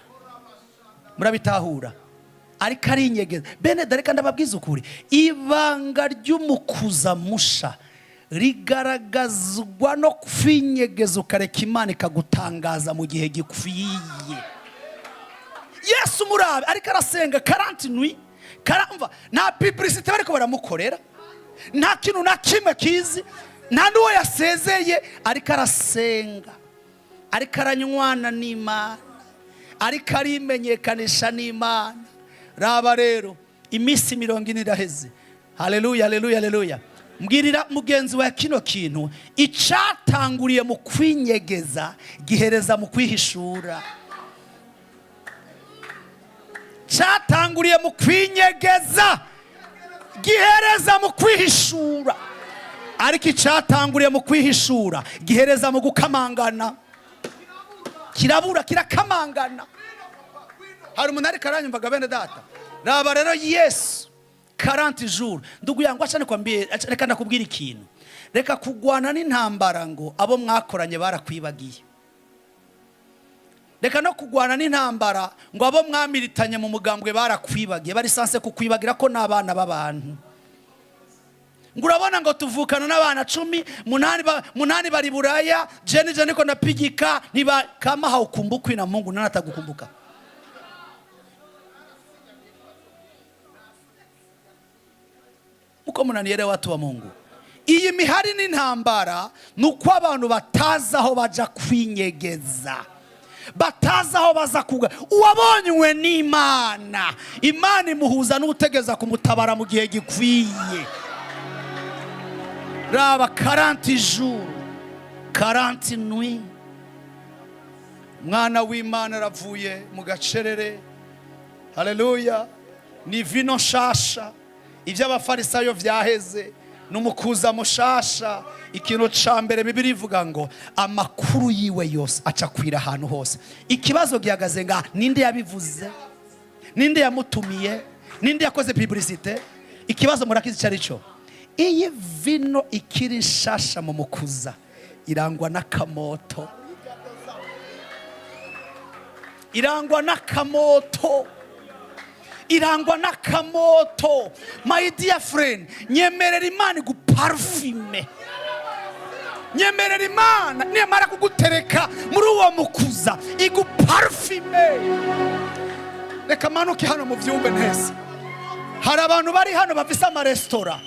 Murabitahura? Ariko arinyegeza. Bene, dore kandi ababwiza ukuri, ibanga ry'umukuza musha rigaragazwa no kwinyegeza, ukareka Imana ikagutangaza mu gihe gikwiye. Yesu murabe, ariko arasenga 40 nuits. Karamva, nta publicité bariko baramukorera, nta kintu na kimwe kizi, nta n'uwo yasezeye. Ariko arasenga, ariko aranywana n'Imana, ariko arimenyekanisha n'Imana. Raba rero, iminsi 40 iraheze. Haleluya, haleluya, haleluya! Mbwirira mugenzi wa kino kintu: icatanguriye mu kwinyegeza gihereza mu kwihishura. Cyatanguriye mu kwinyegeza gihereza mu kwihishura, ariko icyatanguriye mu kwihishura gihereza mu gukamangana. Kirabura, kirakamangana. Hari umuntu ariko aranyumvaga, bene data? Raba rero, Yesu 40 jours. Ndugu yangu, acha nikwambie, reka ndakubwira ikintu. Reka kugwana n'intambara ngo abo mwakoranye barakwibagiye. Reka no kugwana n'intambara ngo abo mwamiritanye mu mugambwe barakwibagiye. Bari censés kukwibagira ko n'abana b'abantu. Ngo urabona ngo tuvukana n'abana 10, munani bari Buraya, jeni je niko napigika ntiba. Kama haukumbukwi na Mungu, nani atagukumbuka? Muko munanielewa, watu wa Mungu? Iyi mihari n'intambara ni uko abantu batazi aho baja kwinyegeza, batazi aho baza kuga. Uwabonywe n'Imana, Imana imuhuza n'utegeza kumutabara mu gihe gikwiye. Raba, 40 jours, 40 nuits, mwana w'Imana aravuye mu gacerere. Haleluya! Ni vino nshasha, iby'Abafarisayo vyaheze, ni umukuza mushasha. Ikintu ca mbere Bibiri ivuga ngo amakuru yiwe yose aca kwira ahantu hose. Ikibazo gihagaze nga: ninde yabivuze? Ninde yamutumiye? Ninde yakoze publicité? Ikibazo murakizi icyo ari cyo? Iyi vino ikiri nshasha mu mukuza irangwa n'akamoto, irangwa n'akamoto, irangwa n'akamoto. My dear friend, nyemerera Imana iguparufume. Nyemerera Imana nimara kugutereka muri uwo mukuza iguparufume. Reka manuke hano mu byumbe neza. Hari abantu bari hano bafise amaresitora,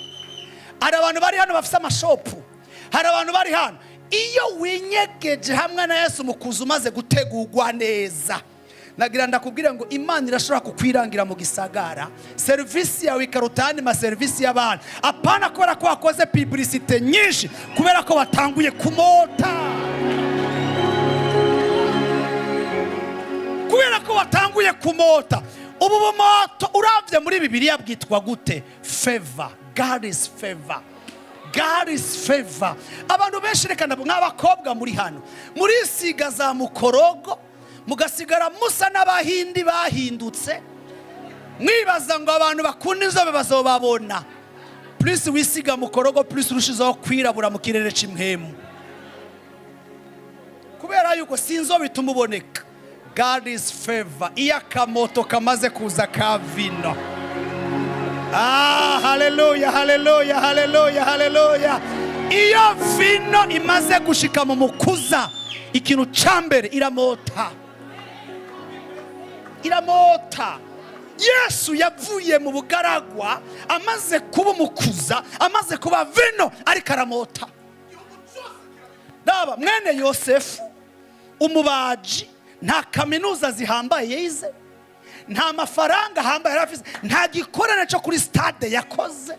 hari abantu bari hano bafise amashopu, hari abantu bari hano. Iyo winyegeje hamwe na Yesu, mukuza umaze gutegurwa neza, nagira ndakubwira ngo Imana irashobora kukwirangira mu gisagara, serivisi yawe ikaruta ayandi maserivisi y'abantu. Apana kubera ko wakoze publicité nyinshi, kubera ko watanguye kumota, kubera ko watanguye kumota. Ubu bumoto uravye muri Bibiliya bwitwa gute? Favor. God is favor, God is favor. Abantu benshi, reka nk'abakobwa muri hano, murisiga za mukorogo, mugasigara musa n'Abahindi bahindutse, mwibaza ngo abantu bakunda inzobe bazobabona. Plus wisiga mukorogo, plus urushizeho kwirabura mu kirere c'imhemu, kubera yuko si inzobe ituma uboneka. God is favor. Iyo akamoto kamaze kuza ka vino. Ah, haleluya, haleluya, haleluya, haleluya! Iyo vino imaze gushika mu mukuza, ikintu ca mbere iramota, iramota. Yesu yavuye mu bugaragwa amaze kuba umukuza, amaze kuba vino, ariko aramota. Raba mwene Yosefu umubaji, nta kaminuza zihambaye yize, nta mafaranga ahambaye yari afise, nta gikorane cyo kuri stade yakoze,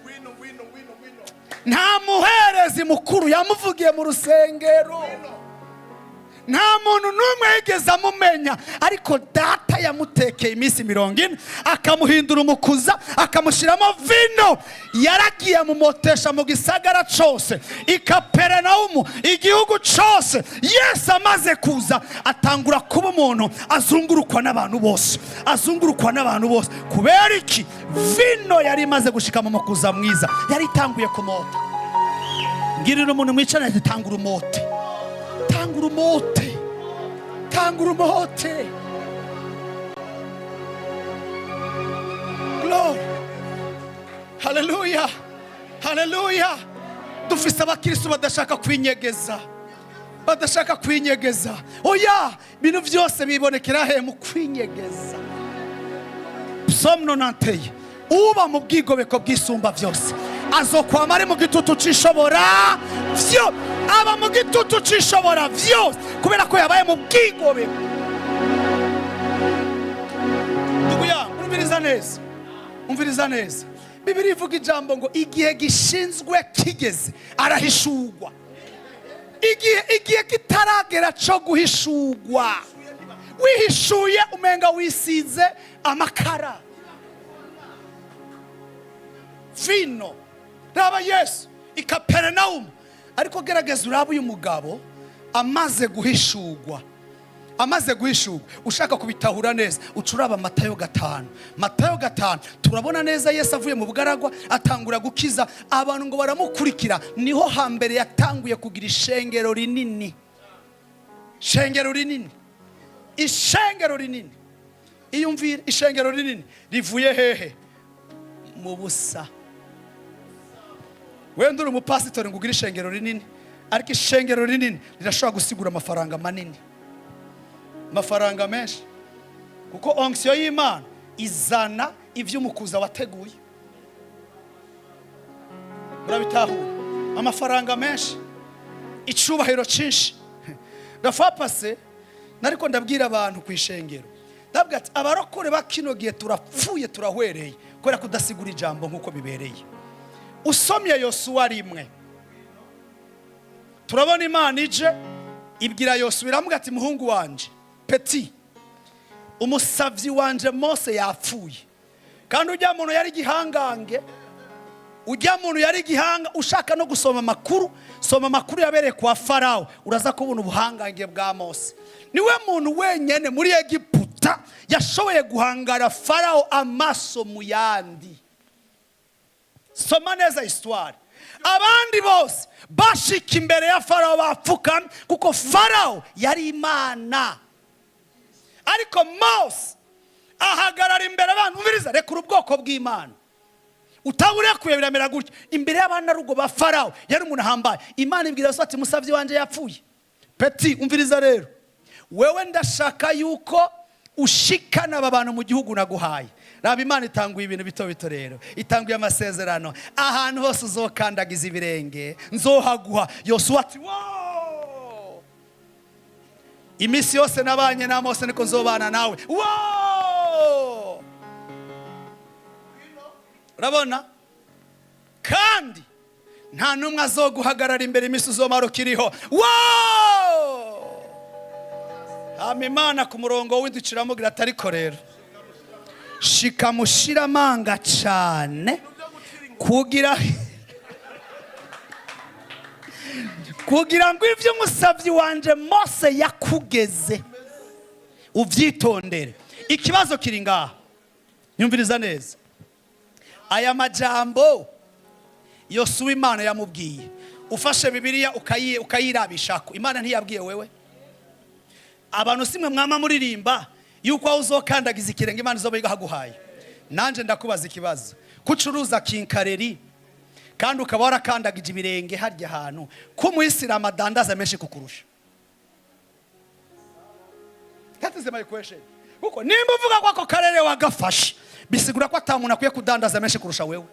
nta muherezi mukuru yamuvugiye mu rusengero, nta muntu n'umwe yigeze amumenya, ariko Data yamutekeye iminsi 40, akamuhindura umukuza, akamushyiramo vino. Yaragiye amumotesha mu gisagara cyose i Kaperinawumu, igihugu cyose. Yesu amaze kuza atangura kuba umuntu azungurukwa n'abantu bose, azungurukwa n'abantu bose. Kubera iki? Vino yari imaze gushika mu mukuza mwiza, yari itanguye kumota. Ngirira umuntu mwicaranye ati: "Tangura umote, tangura umote, tangura umote." Glory, haleluya, haleluya! Dufise abakristo badashaka kwinyegeza, badashaka kwinyegeza. Oya, ibintu byose bibonekera he? Mu kwinyegeza. Psalm 91: uba mu bwigobeko bw'Isumba Byose azokwama ari mu gitutu c'Ishobora vyo. Aba mu gitutu c'Ishobora vyose kubera ko yabaye mu bwigobeko. Ndugu yangu, umviriza neza, umviriza neza. Bibiri ivuga ijambo ngo igihe gishinzwe kigeze arahishurwa. Igihe kitaragera cyo guhishurwa, wihishuye umenga wisize amakara vino. Raba Yesu i Kaperinawumu, ariko gerageza urabe uyu mugabo amaze guhishurwa, amaze guhishurwa. Ushaka kubitahura neza, uca uraba Matayo 5. Matayo 5, turabona neza Yesu avuye mu bugaragwa, atangura gukiza abantu ngo baramukurikira. Niho hambere yatanguye kugira ishengero rinini, ishengero rinini, ishengero rinini. Iyumvire, ishengero rinini rivuye hehe? Mu busa. Wenda uri umupasitori ngo ugire ishengero rinini, ariko ishengero rinini rirashobora gusigura amafaranga manini, amafaranga menshi, kuko onction y'Imana izana iby'umukuza wateguye. Murabitahura? Amafaranga menshi, icubahiro cyinshi. Rafa pase nariko ndabwira abantu ku ishengero, ndabwira ati: "Abarokore ba kino gihe turapfuye, turahwereye kubera kudasigura ijambo nk'uko bibereye." Usomye Yosuwa 1, turabona Imana ije ibwira Yosuwa, iramubwira ati: "Muhungu wanje petit, umusavyi wanje Mose yapfuye." Kandi ujya muntu yari igihangange, ujya muntu yari igihanga. Ushaka no gusoma amakuru, soma amakuru yabereye kwa Farawo, uraza kubona ubuhangange bwa Mose. Niwe muntu wenyine muri Egiputa yashoboye guhangara Farawo amaso mu yandi. Soma neza histoire. Abandi bose bashika imbere ya Farawo bapfukamye, kuko Farawo yari imana, ariko Mose ahagarara imbere abantu: "Umviriza, rekura ubwoko bw'Imana." Utaburekuye biramera gutya. Imbere y'abanarugo ba Farawo yari umuntu ahambaye. Imana ibwira so ati: "Musabyi wanje yapfuye. Petit, umviriza rero, wewe ndashaka yuko ushikana aba bantu mu gihugu naguhaye." Raba, Imana itanguye ibintu bito bito rero, itanguye amasezerano: "Ahantu hose uzokandagiza ibirenge nzohaguha." Yosuwa ati: "Wow! Iminsi yose nabanye na Mose niko nzobana nawe." Wow! Urabona, kandi nta n'umwe azoguhagarara imbere iminsi uzomara ukiriho. Wow! Hama Imana ku murongo w'indwi iramubwira ati: "Ariko rero shika mushira amanga cyane kugira ngo ibyo umusabyi wanje Mose yakugeze ubyitondere." Ikibazo kiri ngaha, nyumviriza neza. Aya majambo Yosuwa Imana yamubwiye, ufashe Bibiliya ukayirabishako, Imana ntiyabwiye wewe? Abantu simwe mwama muririmba yuko aho uzokandagiza ikirenge Imana izoba igahaguhaye? Nanjye ndakubaza ikibazo: Kucuruza quincaillerie kandi ukaba warakandagije ibirenge harya hantu, ko umuyisilamu adandaza menshi kukurusha? That is my question. Kuko nimba uvuga ko ako karere wagafashe, bisigura ko ata muntu akwiye kudandaza menshi kurusha wewe.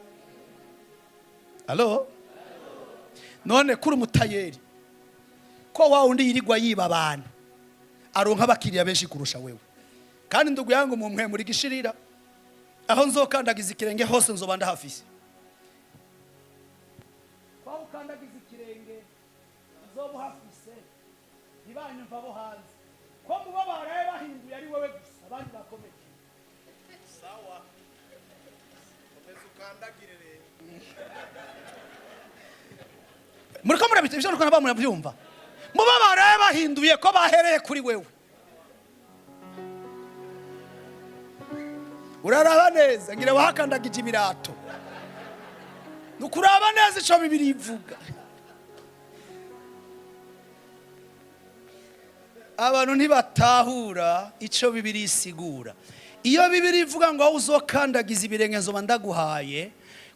Alo, none kuri umutayeri, ko wa wundi yirirwa yiba abantu aronka abakiriya benshi kurusha wewe? Kandi ndugu yangu, mu muri gishirira, aho nzokandagiza ikirenge hose nzoba ndahafise. Kwaho ukandagiza ikirenge uzoba uhafise. Ntibanyumva bo hanze ko mubo baraye bahinduye ari wowe gusa, abandi bakomeje. Sawa, komeza ukandagire rero. Muriko murabita ibyo nuko nabo murabyumva. Mubo baraye bahinduye, ko bahereye kuri wewe? Uraraba neza, ngira wahakandagije ibirato. Nukuraba neza ico Bibiri ivuga. Abantu ntibatahura ico Bibiri isigura. Iyo Bibiri ivuga ngo aho uzokandagiza ibirenge nzoba ndaguhaye,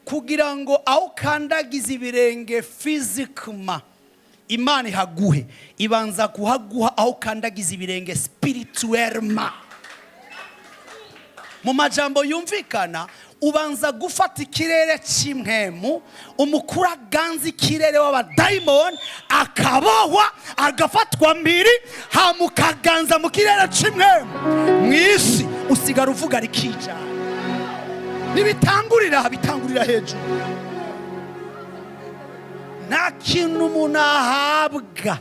kugira ngo aho ukandagiza ibirenge physiquement Imana ihaguhe, ibanza kuhaguha aho ukandagiza ibirenge spirituellement. Mu majambo yumvikana, ubanza gufata ikirere cy'impwemu, umukuru aganza ikirere w'abadayimoni akabohwa, agafatwa mbiri, hama ukaganza mu kirere cy'impwemu mu isi, usigara uvuga rikijana. Ntibitangurira aha, bitangurira hejuru. Nta kintu umuntu ahabwa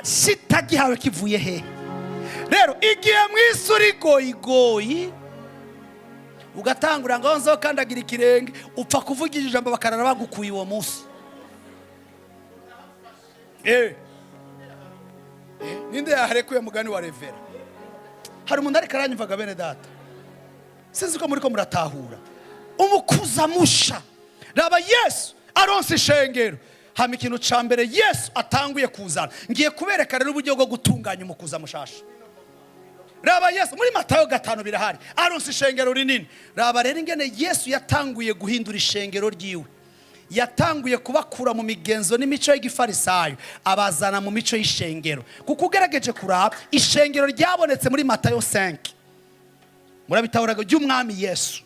kitagihawe kivuye hehe. Rero igihe mu isi uri goyigoyi, ugatangura ngo nzokandagira ikirenge, upfa kuvugira ijambo bakarara bagukuye uwo munsi. Ninde yaharekuye mugani wa revera? Hari umuntu ariko aranyumvaga, bene data? Sinzi ko muri ko muratahura umukuza musha. Raba Yesu aronse ishengero, hama ikintu ca mbere Yesu atanguye kuzana, ngiye kubereka rero uburyo bwo gutunganya umukuza mushasha. Raba Yesu muri Matayo 5 birahari, aronse ishengero rinini. Raba rero ingene Yesu yatanguye guhindura ishengero ryiwe. Yatanguye kubakura mu migenzo n'imico y'igifarisayo, abazana mu mico y'ishengero. Kuko ugerageje kuraba, ishengero ryabonetse muri Matayo 5, murabitahuraga, ry'umwami Yesu,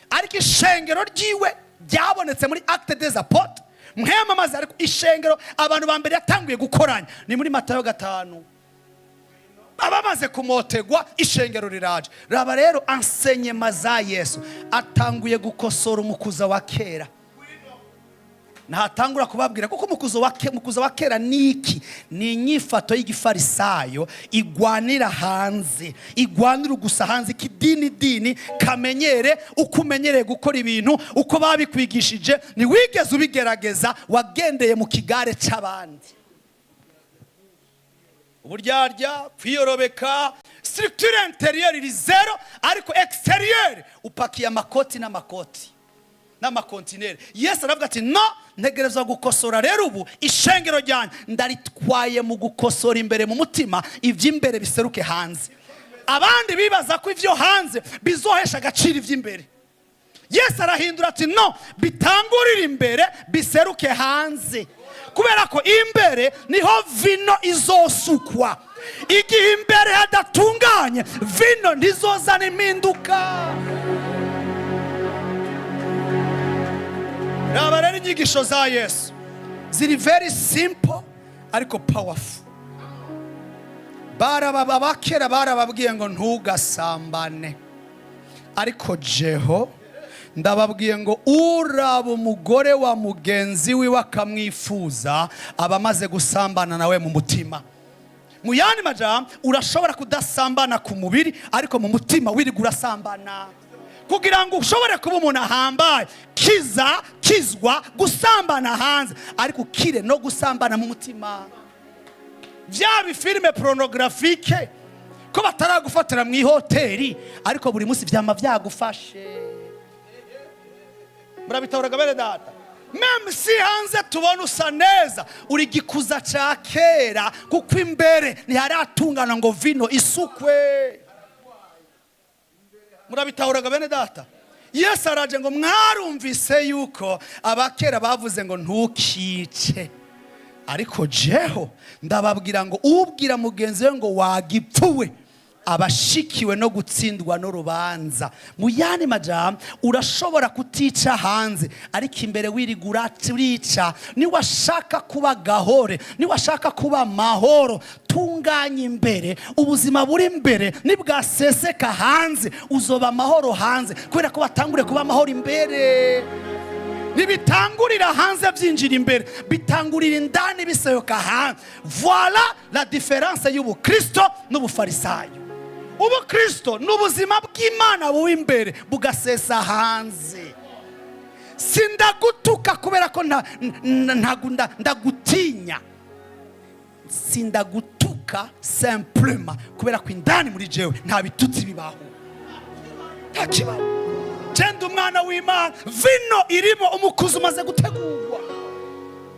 ariko ishengero ryiwe ryabonetse muri Actes des Apôtres mwemamaze. Ariko ishengero abantu ba mbere yatanguye gukoranya ni muri Matayo 5, abamaze kumotegwa, ishengero riraje. Raba rero enseignement za Yesu, atanguye gukosora umukuza wa kera. Ntatangura kubabwira kuko umukuza wa kera ni iki? Ni inyifato y'igifarisayo igwanira hanze, igwanira gusa hanze, ikidini dini kamenyere, uko umenyereye gukora ibintu, uko babikwigishije. Ntiwigeze ubigerageza, wagendeye mu kigare cy'abandi. Uburyarya, kwiyorobeka, structure intérieure iri zéro, ariko extérieur upakiye amakoti n'amakoti n'amakontineri. Yesu aravuga ati: "No, ntegerezwa gukosora rero ubu ishengero ryanjye, ndaritwaye mu gukosora imbere mu mutima, iby'imbere biseruke hanze." Abandi bibaza ko ibyo hanze bizohesha agaciro iby'imbere. Yesu arahindura ati: "No, bitangurire imbere, biseruke hanze, kubera ko imbere niho vino izosukwa. Igihe imbere hadatunganye, vino ntizozana impinduka." Raba rero inyigisho za Yesu ziri very simple ariko powerful. Baraba abakera barababwiye ngo ntugasambane, ariko jeho ndababwiye ngo uraba umugore wa mugenzi wiwe akamwifuza aba amaze gusambana nawe mu mutima. Mu yandi majambo, urashobora kudasambana ku mubiri, ariko mu mutima wirirwa urasambana. Kugira ngo ushobore kuba umuntu ahambaye, kiza kizwa gusambana hanze, ariko ukire no gusambana mu mutima. Bya bifilime pornographique ko bataragufatira mu ihoteli, ariko buri munsi byama byagufashe. Murabitahuraga, bene data? Même si hanze tubona usa neza, uri gikuza cya kera, kuko imbere ntiharatungana ngo vino isukwe. Murabitahuraga, bene data? Yesu araje ngo: "Mwarumvise yuko abakera bavuze ngo ntukice, ariko jeho ndababwira ngo ubwira mugenzi we ngo wagipfuwe abashikiwe no gutsindwa n'urubanza." Mu yandi majambo, urashobora kutica hanze, ariko imbere wirigura urica. Niwashaka kuba gahore, niwashaka kuba amahoro, tunganya imbere. Ubuzima buri imbere nibwaseseka hanze, uzoba amahoro hanze, kubera ko watanguriye kuba amahoro imbere. Ntibitangurira hanze byinjira imbere, bitangurira indani bisohoka hanze. Voilà la différence y'ubukristo n'ubufarisayo. Ubukristo ni ubuzima bw'Imana buba imbere bugasesa hanze. Sindagutuka kubera ko ndagutinya. Sindagutuka simplement kubera ko indani muri jewe nta bitutsi bibaho, nta kibaho. Genda, umwana w'Imana, vino irimo umukuzi umaze gutegurwa.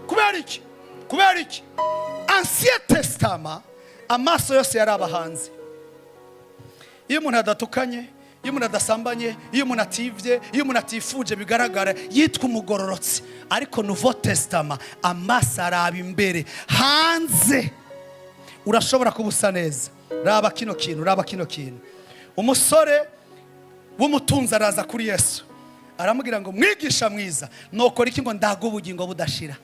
Kubera iki? Kubera iki? Ancien Testament, amaso yose yari abahanze. Iyo umuntu adatukanye, iyo umuntu adasambanye, iyo umuntu ativye, iyo umuntu atifuje bigaragara, yitwa umugororotsi. Ariko Nouveau Testament, amaso araba imbere. Hanze urashobora kuba usa neza. Raba kino kintu, raba kino kintu. Umusore w'umutunzi araza kuri Yesu, aramubwira ngo: "Mwigisha mwiza, nokora iki ngo ndaga ubugingo budashira?"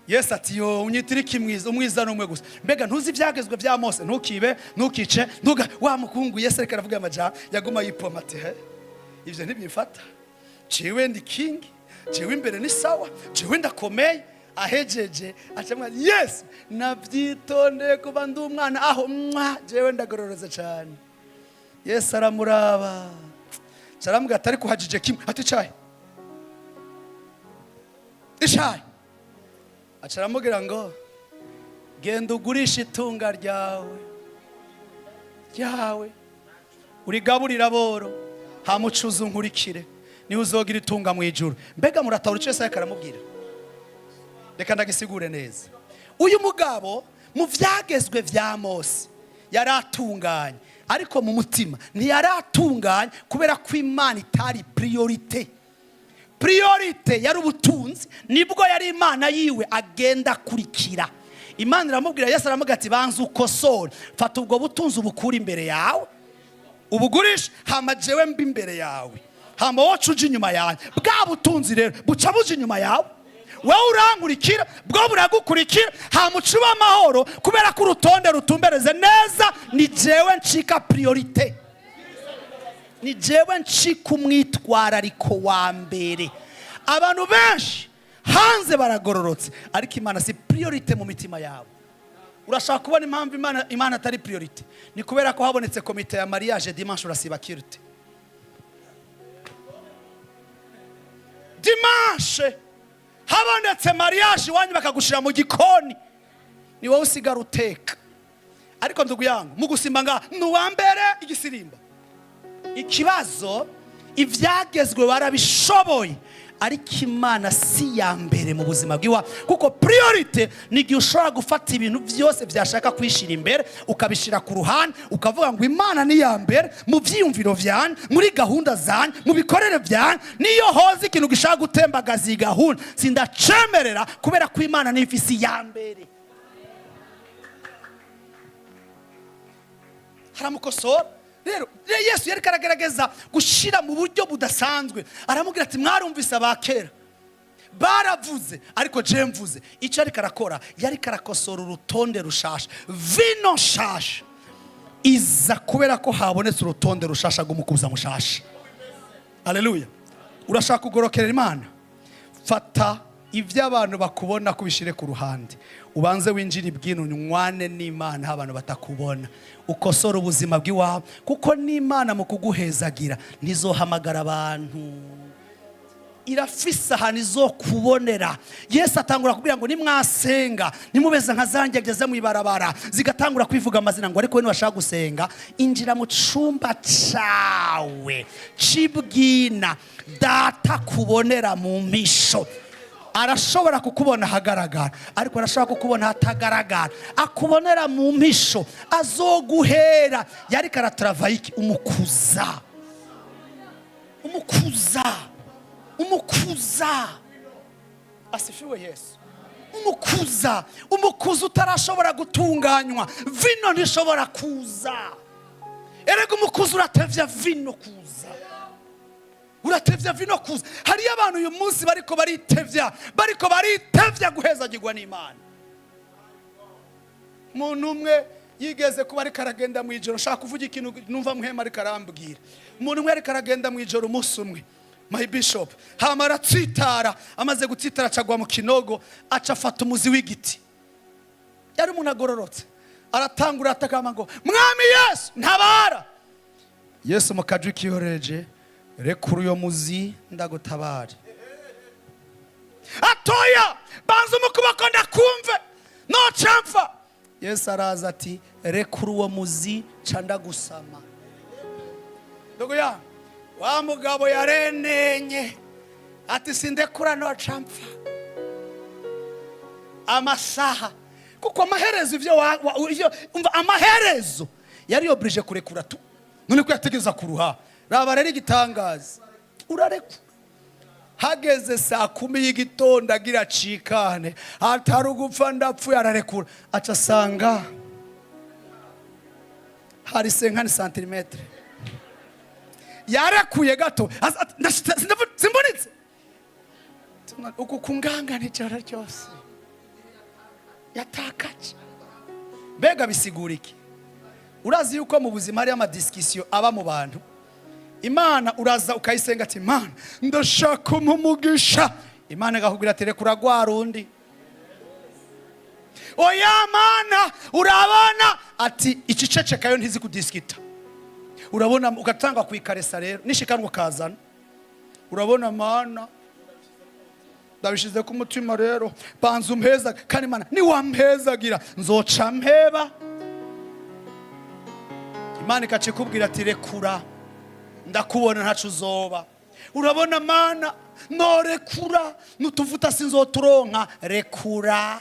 Yesu ati: "Yo, unyitira iki mwiza? Umwiza ni umwe gusa. Mbega ntuzi ibyagezwe bya Mose? Ntukibe, ntukice, ntuga." Wa mukungu, Yesu ariko aravuga amajambo, yaguma yipoma ati: "He, ibyo ntibimfata. Jewe ndi king, jewe imbere ni sawa, jewe ndakomeye." Ahejeje acamwa: "Yesu, nabyitondeye kuba ndi umwana aho mwa, jewe ndagororotse cyane." Yesu aramuraba, aramubwira ati: "Ariko uhagije kimwe." Ati: "Icayi, icayi?" Aca aramubwira ngo: "Genda ugurishe itunga ryawe, urigaburire aboro, hamucuza unkurikire, niho uzogira itunga mu ijuru." Mbega muratahura icyo Yesu ariko aramubwira? Reka ndagisigure neza. Uyu mugabo mu byagezwe bya Mose yari atunganye, ariko mu mutima ntiyari atunganye, kubera ko Imana itari priorité. Priorité yari ubutunzi, nibwo yari Imana yiwe agenda akurikira. Imana iramubwira, Yesu aramubwira ati: "Banza ukosore, fata ubwo butunzi ubukure imbere yawe, ubugurishe, hama jewe mbi imbere yawe, hama woca uje inyuma yanjye." Bwa butunzi rero buca buja inyuma yawe, wowe urankurikira, bwo buragukurikira, hama uca uba amahoro, kubera ko urutonde rutumbereze neza. Ni jewe ncika priorité, ni jewe ncika umwitwarariko wa mbere. Abantu benshi hanze baragororotse, ariko Imana si priorité mu mitima yabo. Urashaka kubona impamvu Imana atari priorité? Ni kubera ko habonetse komite ya mariage dimanche, urasiba culte dimanche. Habonetse mariage iwanyu, bakagushira mu gikoni, ni wowe usigara uteka. Ariko ndugu yangu, mu gusimba nga ni uwa mbere igisirimba. Ikibazo, ibyagezwe warabishoboye, ariko Imana si iya mbere mu buzima bw'iwawe, kuko priorité ni igihe ushobora gufata ibintu byose byashaka kwishyira imbere, ukabishyira ku ruhande, ukavuga ngo Imana ni iya mbere mu byiyumviro byanyu, muri gahunda zanyu, mu bikorere byanyu. Niyo hoza ikintu gishaka gutembagaza iyi gahunda, sindacemerera, kubera ko Imana niyo ifise iya mbere. Haramukosora rero. Yesu yari aragerageza gushyira mu buryo budasanzwe. Aramubwira ati: "Mwarumvise abakera baravuze, ariko je mvuze." Icyo ariko arakora, yari arakosora urutonde rushasha. Vino nshasha iza kubera ko habonetse urutonde rushasha rw'umukuza mushasha. Aleluya! Urashaka kugorokerera Imana? Fata ibyo abantu bakubona kubishyire ku ruhande, ubanze winjire ibwino, unywane n'Imana aho abantu batakubona, ukosore ubuzima bw'iwawe, kuko n'Imana mu kuguhezagira ntizohamagara abantu, irafise ahantu izokubonera. Yesu atangura kubwira ngo: "Nimwasenga, nimubeze nka zangegeze mu ibarabara, zigatangura kwivuga amazina." Ngo: "Ariko niwashaka gusenga, injira mu cumba cawe cibwina, Data kubonera mu mpisho." Arashobora kukubona ahagaragara, ariko arashobora kukubona ahatagaragara. Akubonera mu mpisho, azoguhera. Yariko aratarava iki? Umukuza. Umukuza, umukuza, asifiwe Yesu. Umukuza, umukuza utarashobora gutunganywa, vino ntishobora kuza. Erega umukuza uratevya vino kuza, uratevya vino kuza. Hariyo abantu uyu munsi bariko baritevya, bariko baritevya guhezagirwa n'Imana. Umuntu umwe yigeze kuba ariko aragenda mu ijoro, nshaka kuvuga ikintu numva muhema ariko arambwira. Umuntu umwe ariko aragenda mu ijoro umunsi umwe, my bishop, hama aratsitara. Amaze gutsitara, acagwa mu kinogo, aca afata umuzi w'igiti. Yari umuntu agororotse. Aratangura atakamba ngo: "Mwami Yesu, ntabara!" Yesu mu kajwi kiyoreje: "Rekura uyo muzi, ndagutabare." "Atoya, banza umukuboko ndakumve, noca mpfa." Yesu araza ati: "Rekura uwo muzi, ca ndagusama." Ndugu ya wa mugabo yarenenye ati: "Sindekura, noca mpfa." Amasaha, kuko amaherezo ivyo ivyo umva, amaherezo yari obligé kurekura tu. None ko yategeza kuruha? Raba rero igitangaza, urarekura. Hageze saa 10 y'igitondo, agira acikane, atari ugupfa ndapfuye. Ararekura, aca asanga hari 50 santimetero yarekuye gato. Ati: "Simbonetse uku kungangana ijoro ryose yatakaje." Mbega bisigura iki? Urazi yuko mu buzima hariyo ama discussions aba mu bantu. Imana uraza ukayisenga ati: "Imana, ndashaka umugisha." Imana igakubwira ati: "Rekura rwa rundi." "Oya Mana, urabona." Ati: "Icicecekayo ntizi kudisikita." Urabona, ugatanga kuyikaresa rero nishikanwa ukazana: "Urabona Mana, ndabishize ku mutima rero, banza umpeza." Kandi Imana niwampezagira nzoca mpeba. Imana ikaca ikubwira ati: "Rekura, ndakubona, ntaco uzoba." "Urabona Mana, norekura nutuvuta sinzoturonka." Rekura.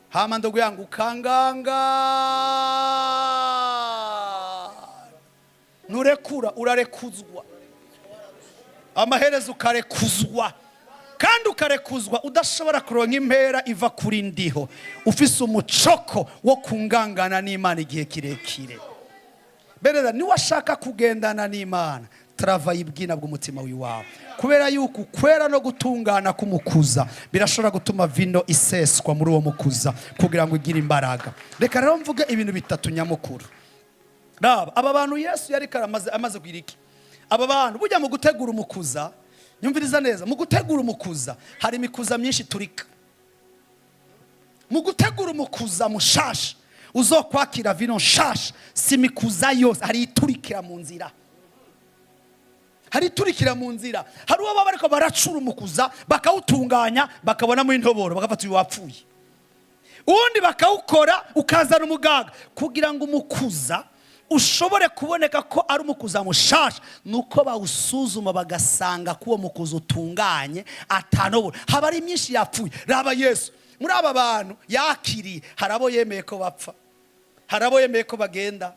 Hama ndoguyanga ukanganga, nurekura urarekuzwa, amaherezo ukarekuzwa, kandi ukarekuzwa udashobora kuronka impera iva kuri ndiho, ufise umucoko wo kungangana n'Imana igihe kirekire. Berera, niwe ashaka kugendana n'Imana, travaille ibwina bw'umutima w'iwawe, kubera yuko kwera no gutungana k'umukuza birashobora gutuma vino iseswa muri uwo mukuza kugira ngo igire imbaraga. Reka rero mvuge ibintu bitatu nyamukuru. Raba aba bantu Yesu yari amaze amaze kugira iki? Aba bantu bujya mu gutegura umukuza, nyumviriza neza, mu gutegura umukuza hari imikuza myinshi turika. Mu gutegura umukuza mushasha uzokwakira vino nshasha, si imikuza yose, hari iturikira mu nzira, hari iturikira mu nzira. Hari uwo baba bariko baracura umukuza, bakawutunganya, bakabonamo intoboro, bagafata uyu wapfuye, uwundi bakawukora ukazana umugaga. Kugira ngo umukuza ushobore kuboneka ko ari umukuza mushasha, nuko bawusuzuma bagasanga ko uwo mukuza utunganye, atanobora, haba ari myinshi yapfuye. Raba Yesu muri aba bantu yakiriye, hari abo yemeye ko bapfa, hari abo yemeye ko bagenda.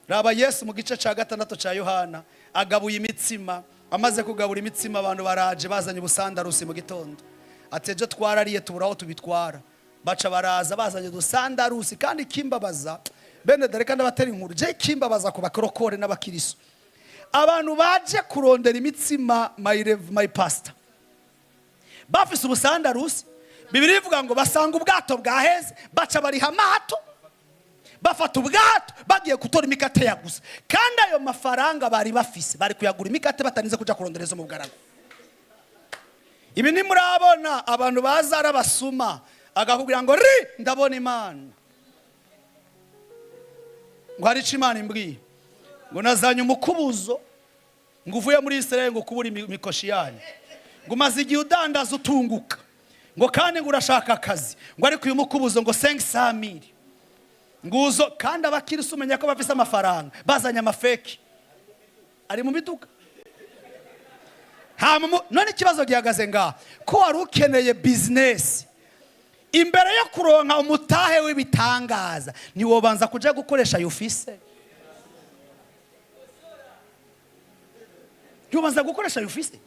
Raba Yesu mu gice cya 6 cya Yohana, agabuye imitsima. Amaze kugabura imitsima, abantu baraje bazanye ubusandarusi mu gitondo, ati: "Ejo twarariye tubura aho tubitwara." Baca baraza bazanye udusandarusi. Kandi ikimbabaza, bene dore kandi abatera inkuru, je ikimbabaza ku bakorokore n'abakiriso, abantu baje kurondera imitsima, my rev, my pastor, bafise ubusandarusi. Bibiri ivuga ngo basanga ubwato bwaheze, baca bariha amato, bafata ubwato bagiye gutora imikate ya gusa. Kandi ayo mafaranga bari bafise bari kuyagura imikate batarinze kuja kurondereza mu bugaragu. Ibi ntimurabona abantu baza ari abasuma, agakubwira ngo: "Ri ndabona Imana, ngo hari icyo Imana imbwiye, ngo nazanye umukubuzo, ngo uvuye muri Israel, ngo kubura imikoshi yanyu, ngo umaze igihe udandaza utunguka, ngo kandi ngo urashaka akazi, ngo ariko uyu mukubuzo ngo 500 mille nguzo." Kandi abakirisi umenya ko bafise amafaranga, bazanye ama fake ari mu miduga. Hama none ikibazo gihagaze ngaha: ko wari ukeneye business, imbere yo kuronka umutahe w'ibitangaza ntiwobanza kuja gukoresha ayo ufise? Ntiubanza gukoresha ayo ufise.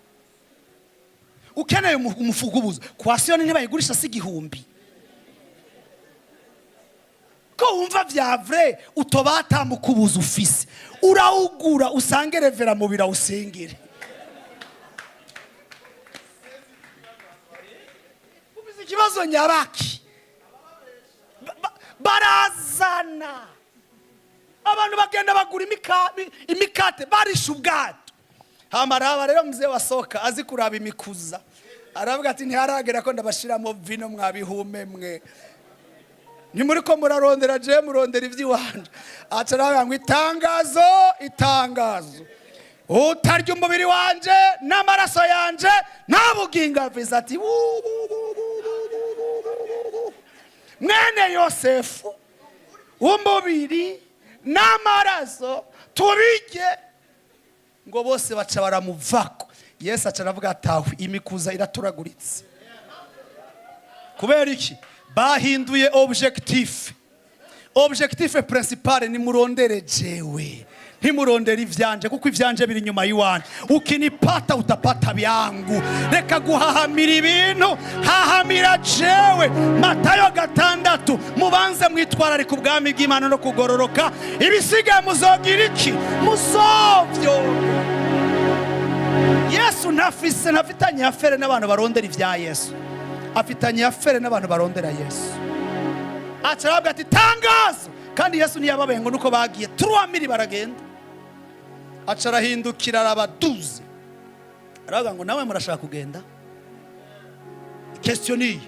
Ukeneye umufugubuzo kwa Siyoni, ntibayigurisha si 1000? Ko wumva vya vrai utobata mukubuza ufise, urawugura, usange revera mubira awusengere. Ufise ikibazo nyabaki? Barazana abantu bagenda bagura imikate, barisha ubwato. Hamaraba rero mzee wa soka azi kuraba imikuza, aravuga ati: "Ntiharagera ko ndabashiramo vino, mwabihume mwe. Ntimuri ko murarondera je, murondera iby'iwanje." Aca aravuga ngo: "Itangazo, itangazo, utarya umubiri wanje n'amaraso yanje nta bugingo afise." Ati: "Wu, wu, wu, wu, wu, wu, wu, wu, wu. Mwene Yosefu, umubiri n'amaraso tubirye?" Ngo bose baca baramuvako. Yesu aca aravuga atawe imikuza iraturaguritse. Kubera iki? Bahinduye objectif. Objectif principal ni murondere jewe, ntimurondere ivyanje, kuko ivyanje biri inyuma y'iwanje. Ukinipata utapata byangu. Reka guhahamira ibintu, hahamira jewe. Matayo 6: mubanze mwitwararika ubwami bw'Imana no kugororoka, ibisigaye muzogira iki? Muzovyo. Yesu ntafise, ntafitanye affaire n'abantu barondera ibya Yesu, afitanye affaire n'abantu barondera Yesu. Aca aravuga ati: "Tangazo." Kandi Yesu ntiyababaye ngo nuko bagiye 3000 baragenda. Aca arahindukira, arabaduze, aravuga ngo: "Nawe murashaka kugenda?" Question niyi: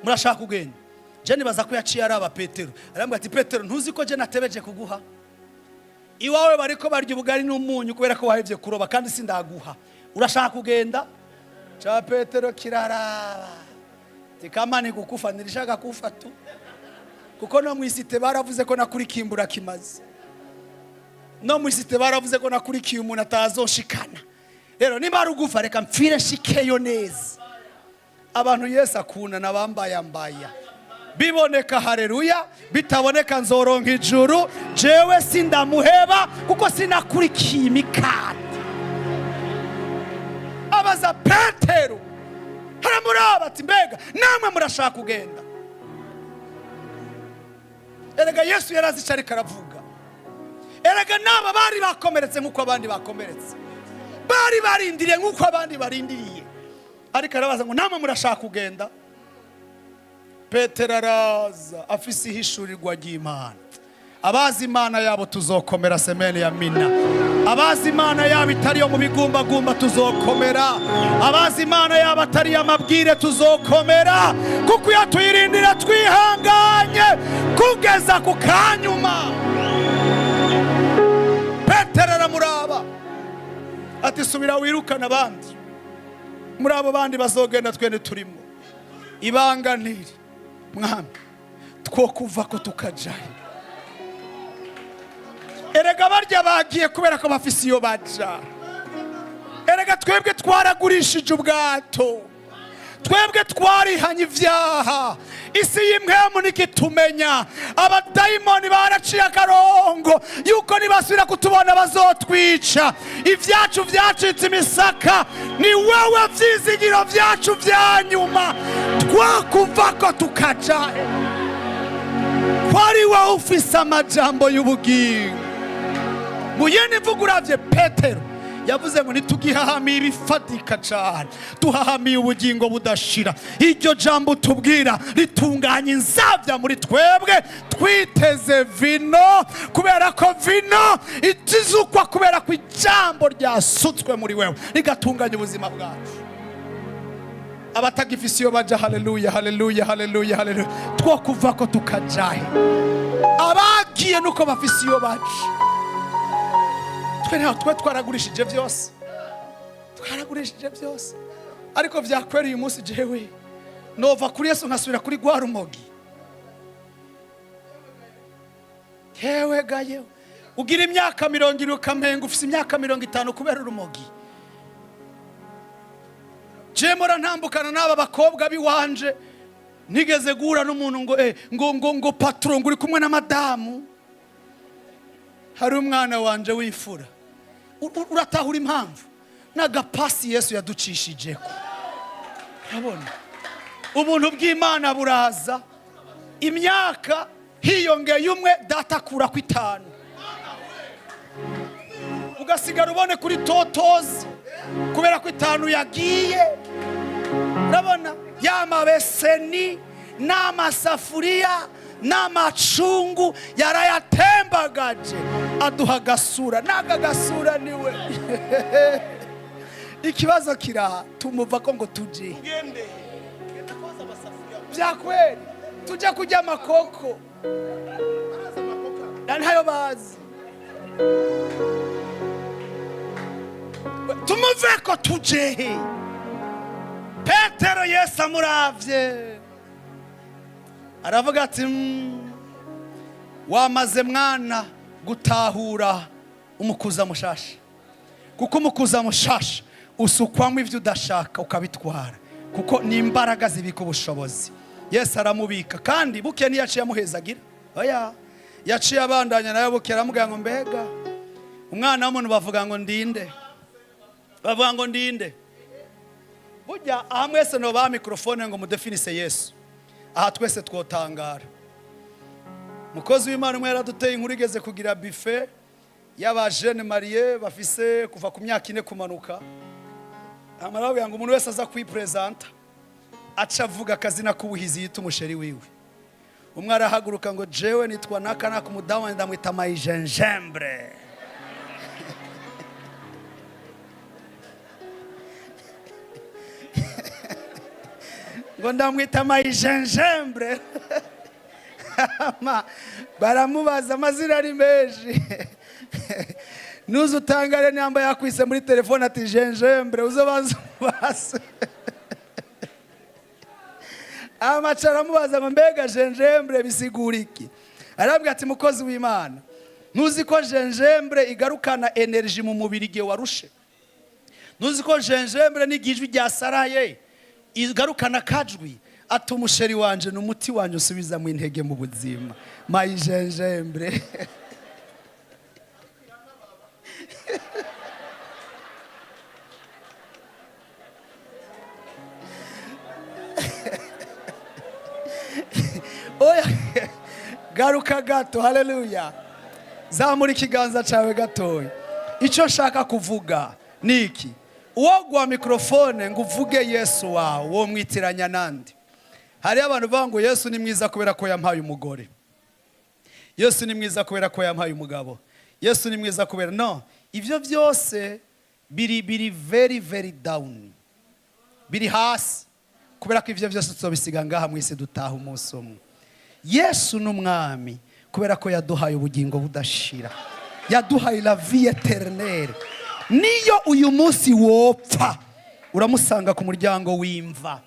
murashaka kugenda? Je nibaza ko yaciye araba Petero, arambwira ati: "Petero, ntuzi ko je natebeje kuguha? Iwawe bariko barya ubugari n'umunyu kubera ko wahevye kuroba, kandi sindaguha. Urashaka kugenda?" Ca Petero kiraraba ati: "Kama ni kukufa, nilishaka kufa tu, kuko no mwisite baravuze ko nakurikimbura kimaze, no mwisite baravuze ko nakurikiye umuntu atazoshikana. Rero nimba ari ugufa, reka mpfire nshikeyo neza." Abantu Yesu akunda nabambayambaya. Biboneka, haleluya; bitaboneka, nzoronka ijuru. Jewe sindamuheba kuko sinakurikiye imikate. Abaza Petero, haramuraba ati: "Mbega namwe murashaka kugenda?" Erega Yesu yarazi icyo ariko aravuga. Erega n'aba bari bakomeretse nk'uko abandi bakomeretse, bari barindiriye nk'uko abandi barindiriye, ariko arabaza ngo: "Namwe murashaka kugenda?" Petero araza afise ihishurirwa ry'Imana. Abazi Imana yabo tuzokomera. Semeni ya mina. Abazi Imana yabo itari yo mu bigumbagumba tuzokomera. Abazi Imana yabo atari amabwire tuzokomera, kuko iyo tuyirindira twihanganye kugeza ku kanyuma. Petero aramuraba ati: "Subira wirukane abandi. Muri abo bandi bazogenda, twene turimo." Ibanga ntiri: "Mwami, two kuva ko tukajayo?" Erega barya bagiye kubera ko bafise iyo baja. Erega twebwe twaragurishije ubwato, twebwe twarihanye ibyaha. Isi y'impwemu ntikitumenya. Abadayimoni baraciye akarongo yuko nibasubira kutubona bazotwica. Ibyacu byacitse imisaka. Ni wowe byizigiro byacu bya nyuma. Twakuva ko tukaja, ko ari wowe ufise amajambo y'ubugingo? Mu yindi mvugo, uravye Petero yavuze ngo ntitugihahamiye ibifatika cyane, duhahamiye ubugingo budashira. Iryo jambo tubwira ritunganya inzabya muri twebwe. Twiteze vino, kubera ko vino itizukwa, kubera ko ijambo ryasutswe muri wewe rigatunganya ubuzima bwacu. Abatagifise iyo baja, haleluya, haleluya, haleluya, haleluya! Two kuva ko tukajahe? Abagiye nuko bafise iyo baca. Twe ntaho, twe twaragurishije byose, twaragurishije byose. Ariko vyakwera uyu munsi jewe nova kuri Yesu nkasubira kuri rwa rumogi? Hewe gayewe, ugira imyaka 70 ukamenga ufise imyaka 50 kubera urumogi. Je mpora ntambukana n'aba bakobwa b'iwanje, nigeze guhura n'umuntu ngo ngo patron, ngo uri kumwe na madamu? Hari umwana wanje w'imfura. Uratahura impamvu N'agapasi Yesu yaducishijeko. Urabona, ubuntu bw'Imana buraza. Imyaka hiyongeye umwe, data akura ku 5, ugasigara ubone kuri totozi kubera ko 5 yagiye. Urabona ya mabeseni n'amasafuriya n'amacungu yarayatembagaje, aduha agasura. N'aka gasura niwe. Ikibazo kiraha, tumuva ko ngo tuje Ugende, genda koza amasafuriya. Bya kweli, tujye kurya amakoko. Baraza amakoka. Na ntayo bazi. Tumuve ko tujehe. Petero, Yesu amuravye aravuga ati: Wamaze mwana gutahura umukuza mushasha, kuko umukuza mushasha usukwamo ibyo udashaka ukabitwara, kuko ni imbaraga zibika ubushobozi." Yesu aramubika, kandi buke ntiyaciye amuhezagira. Oya, yaciye abandanya nawe. Buke aramubwira ngo: "Mbega umwana w'umuntu bavuga ngo ndinde? Bavuga ngo ndinde?" Burya aha mwese nobaha mikorofone ngo mudefinise Yesu, aha twese twotangara. Mukozi w'Imana umwe yaraduteye inkuru, igeze kugira buffet y'aba jeunes mariés bafise kuva ku myaka 4 kumanuka. Amarabwira ngo umuntu wese aza kwipresenta aca avuga akazina k'ubuhizi yita umu chéri wiwe. Umwe arahaguruka ngo: "Jewe nitwa naka naka, umudamu wanjye ndamwita mayijenjembre." Ngo ndamwita mayijenjembre. Baramubaza amazina ari menshi. Nuze utangare namba yakwise muri telefone ati "gingembre", uzobaza umubaze. Amaca aramubaza ngo: "Mbega gingembre bisigura iki?" Arabwira ati: "Mukozi w'Imana, ntuzi ko gingembre igarukana énergie mu mubiri igihe warushe? Ntuzi ko gingembre n'igihe ijwi ryasaraye igarukana akajwi?" Ati: "Umu chéri wanje ni umuti wanjye usubizamo intege mu buzima, mayi gingembre." Oya, garuka gato. Haleluya! Zamura ikiganza cyawe gatoya. Icyo nshaka kuvuga ni iki: uwo guha mikorofone ngo uvuge Yesu wawe, wo mwitiranya nandi? Hariyo abantu bavuga ngo: "Yesu ni mwiza kubera ko yampaye umugore, Yesu ni mwiza kubera ko yampaye umugabo, Yesu ni mwiza kubera." No, ibyo byose biri very very down, biri hasi, kubera ko ibyo byose tuzobisiga ngaha mu isi, dutaha umunsi umwe. Yesu ni umwami kubera ko yaduhaye ubugingo budashira, yaduhaye la vie éternelle. Niyo uyu munsi wopfa, uramusanga ku muryango w'imva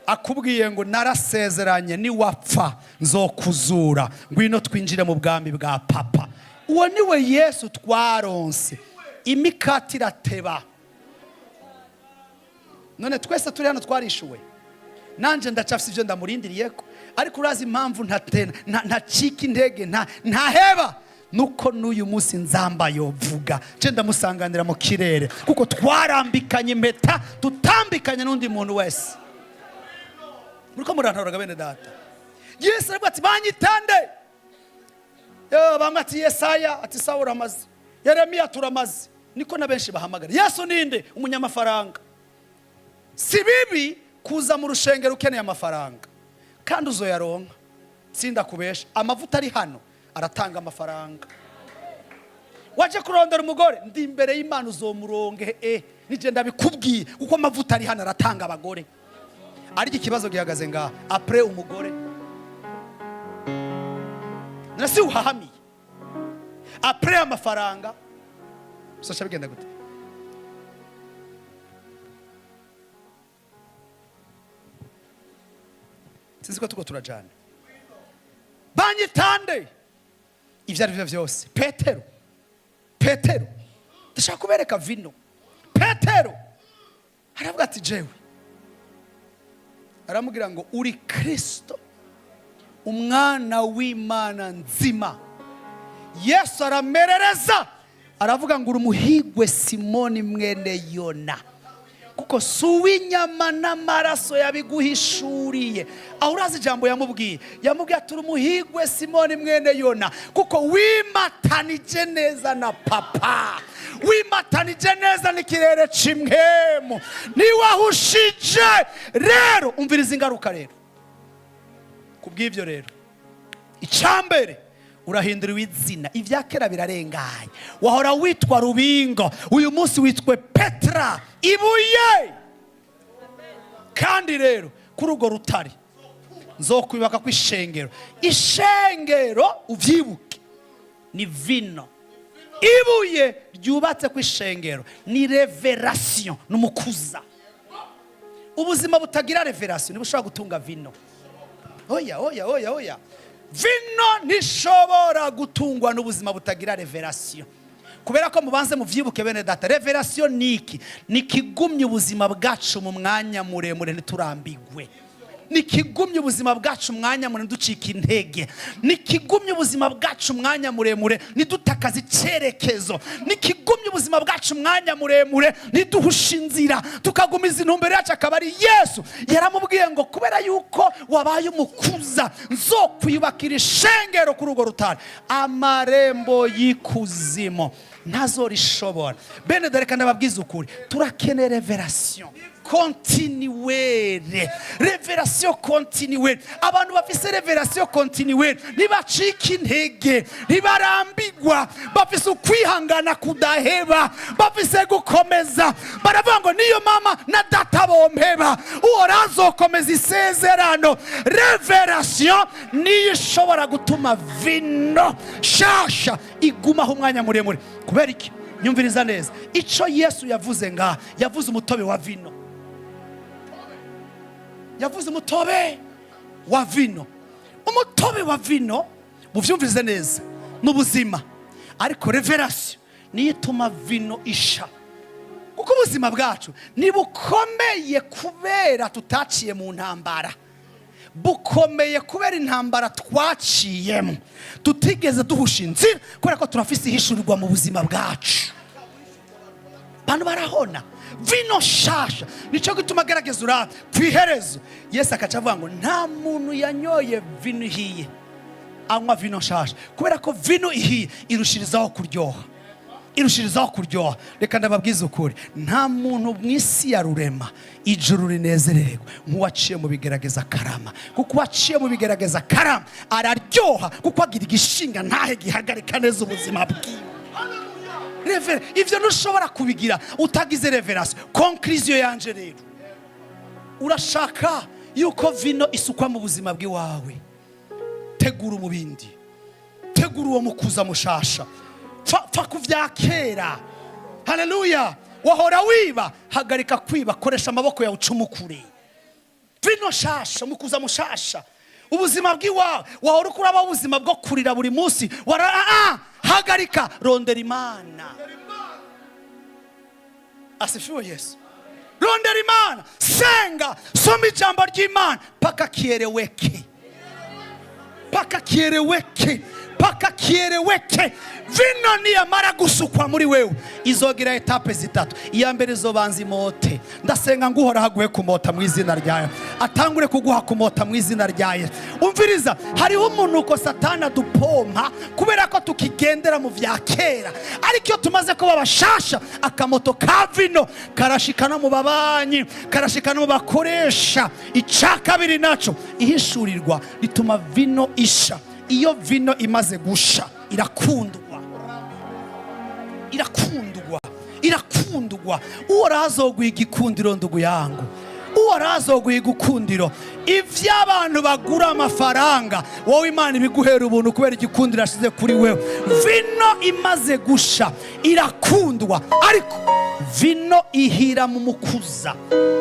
akubwiye ngo: "Narasezeranye, niwapfa nzokuzura, ngwino twinjire mu bwami bwa papa." Uwo niwe Yesu twaronse. Imikati irateba. None twese turi hano twarishuwe, nanjye ndacafise ibyo ndamurindiriye ko. Ariko urazi impamvu ntacika intege, ntaheba? Nuko n'uyu munsi nzamba yovuga, nce ndamusanganira mu kirere, kuko twarambikanye impeta tutambikanye n'undi muntu wese. Muriko murantauraga, bene data? Yesu aravuga ati: "Banyitande?" Yo, bamwe ati Yesaya, ati Sawa uramaze, Yeremiya turamaze. Niko na benshi bahamagara. Yesu ninde? Umunyamafaranga. Si bibi kuza mu rushengero ukeneye amafaranga, kandi uzoyaronka, sindakubesha. Amavuta ari hano aratanga amafaranga. Waje kurondera umugore, ndi imbere y'Imana, uzomuronge. Nije ndabikubwiye, kuko amavuta ari hano aratanga abagore. Ariko ikibazo gihagaze ngaha: après umugore, nasi uhahamiye, après amafaranga, usoca bigenda gute? Sinzi ko tuko turajana. Banyitande? Ibyo ari byo byose, Petero, Petero, ndashaka kubereka vino. Petero aravuga ati: "Jewe." Aramubwira ngo: "Uri Kirisito, umwana w'Imana nzima." Yesu aramerereza. Aravuga ngo: "Uri umuhigwe Simoni mwene Yona, kuko si uw'inyama n'amaraso yabiguhishuriye." Aho urazi ijambo yamubwiye? Yamubwiye ati: "Uri umuhigwe Simoni mwene Yona, kuko wimatanije neza na Papa, wimatanije neza n'ikirere c'imwemu, ntiwahushije." Rero umviriza ingaruka. Rero ku bw'ibyo rero, icyambere, urahinduriwe izina. Ibya kera birarenganye. Wahora witwa Rubingo, uyu munsi witwe Petra, ibuye. Kandi rero kuri urwo rutare nzokwibaka ku ishengero. Ishengero, ubyibuke, ni vino. Ibuye ryubatse ku ishengero ni révélation, ni umukuza. Ubuzima butagira révélation ntibushobora gutunga vino. Oya, oya, oya, oya, vino ntishobora gutungwa n'ubuzima butagira révélation. Kubera ko mubanze muvyibuke, bene data, révélation ni iki? Ni ikigumya ubuzima bwacu mu mwanya muremure ntiturambigwe, nikigumya ubuzima bwacu umwanya muremure ducika intege, nikigumya ubuzima bwacu umwanya muremure ntidutakaze icyerekezo, nikigumya ubuzima bwacu umwanya muremure ntiduhushe inzira, tukagumiza intumbero yacu akaba ari Yesu. Yaramubwiye ngo: "Kubera yuko wabaye umukuza, nzokwiyubakira ishengero kuri urwo rutare, amarembo y'ikuzimu ntazorishobora." Bene, dore kandi ababwiza ukuri, turakeneye révélation continuelle, révélation continuelle. Abantu bafise révélation continuelle ntibacika intege, ntibarambigwa, bafise ukwihangana kudaheba, bafise gukomeza. Baravuga ngo: "Niyo mama na data bompeba, Uhoraho azokomeza isezerano." Révélation niyo ishobora gutuma vino shasha igumaho umwanya muremure. Kubera iki? Nyumviriza neza icyo Yesu yavuze ngaha. Yavuze umutobe wa vino, yavuze umutobe wa vino. Umutobe wa vino, mubyumvirize neza, ni ubuzima, ariko révélation niyo ituma vino isha. Kuko ubuzima bwacu ntibukomeye kubera tutaciye mu ntambara, bukomeye kubera intambara twaciyemo tutigeze duhusha inzira, kubera ko turafise ihishurirwa mu buzima bwacu. Abantu barahona vino shasha. Nicyo gituma agerageza uraba ku iherezo, Yesu akaca avuga ngo: "Nta muntu yanyoye vino ihiye anywa vino nshasha, kubera ko vino ihiye irushirizaho kuryoha, irushirizaho kuryoha." Reka ndababwize ukuri, nta muntu mu isi ya rurema ijuru rinezererwa nk'uwaciye mu bigerageza karama, kuko uwaciye mu bigerageza karama araryoha, kuko agira igishinga ntahe gihagarika neza ubuzima bwiwe. Ivyo ntushobora kubigira utagize révélation. Conclusion yanje rero, urashaka yuko vino isukwa mu buzima bw'iwawe, tegura umubindi, tegura uwo mukuza mushasha. Pfa ku vya kera. Haleluya! Wahora wiba, hagarika kwiba, koresha amaboko yawe ucumukure. Vino shasha, mukuza mushasha. Ubuzima bw'iwawe, wahora uko urabaho ubuzima bwo kurira buri munsi, wara hagarika, rondera Imana. Asifiwe Yesu! Rondera Imana, senga, soma ijambo ry'Imana paka kieleweke, paka kieleweke, paka kieleweke. Vino niyamara gusukwa muri wewe, izogira étapes zitatu. Iya mbere, izobanza imote. Ndasenga ngo Uhoraho aguhe kumota mu izina ryayo, atangure kuguha kumota mu izina rya Yesu. Umviriza, hariho umunuko Satana dupompa kubera ko tukigendera mu vya kera, ariko iyo tumaze kuba bashasha, akamoto ka vino karashika no mu babanyi, karashika no mu bakoresha. Icya kabiri naco, ihishurirwa rituma vino isha. Iyo vino imaze gusha, irakundwa, irakundwa, irakundwa. Uhoraho azoguha igikundiro, ndugu yangu, Uhoraho azoguha igikundiro. Ibyo abantu bagura amafaranga, wowe Imana ibiguhera ubuntu kubera igikundiro yashize kuri wewe. Vino imaze gusha irakundwa, ariko vino ihira mu mukuza.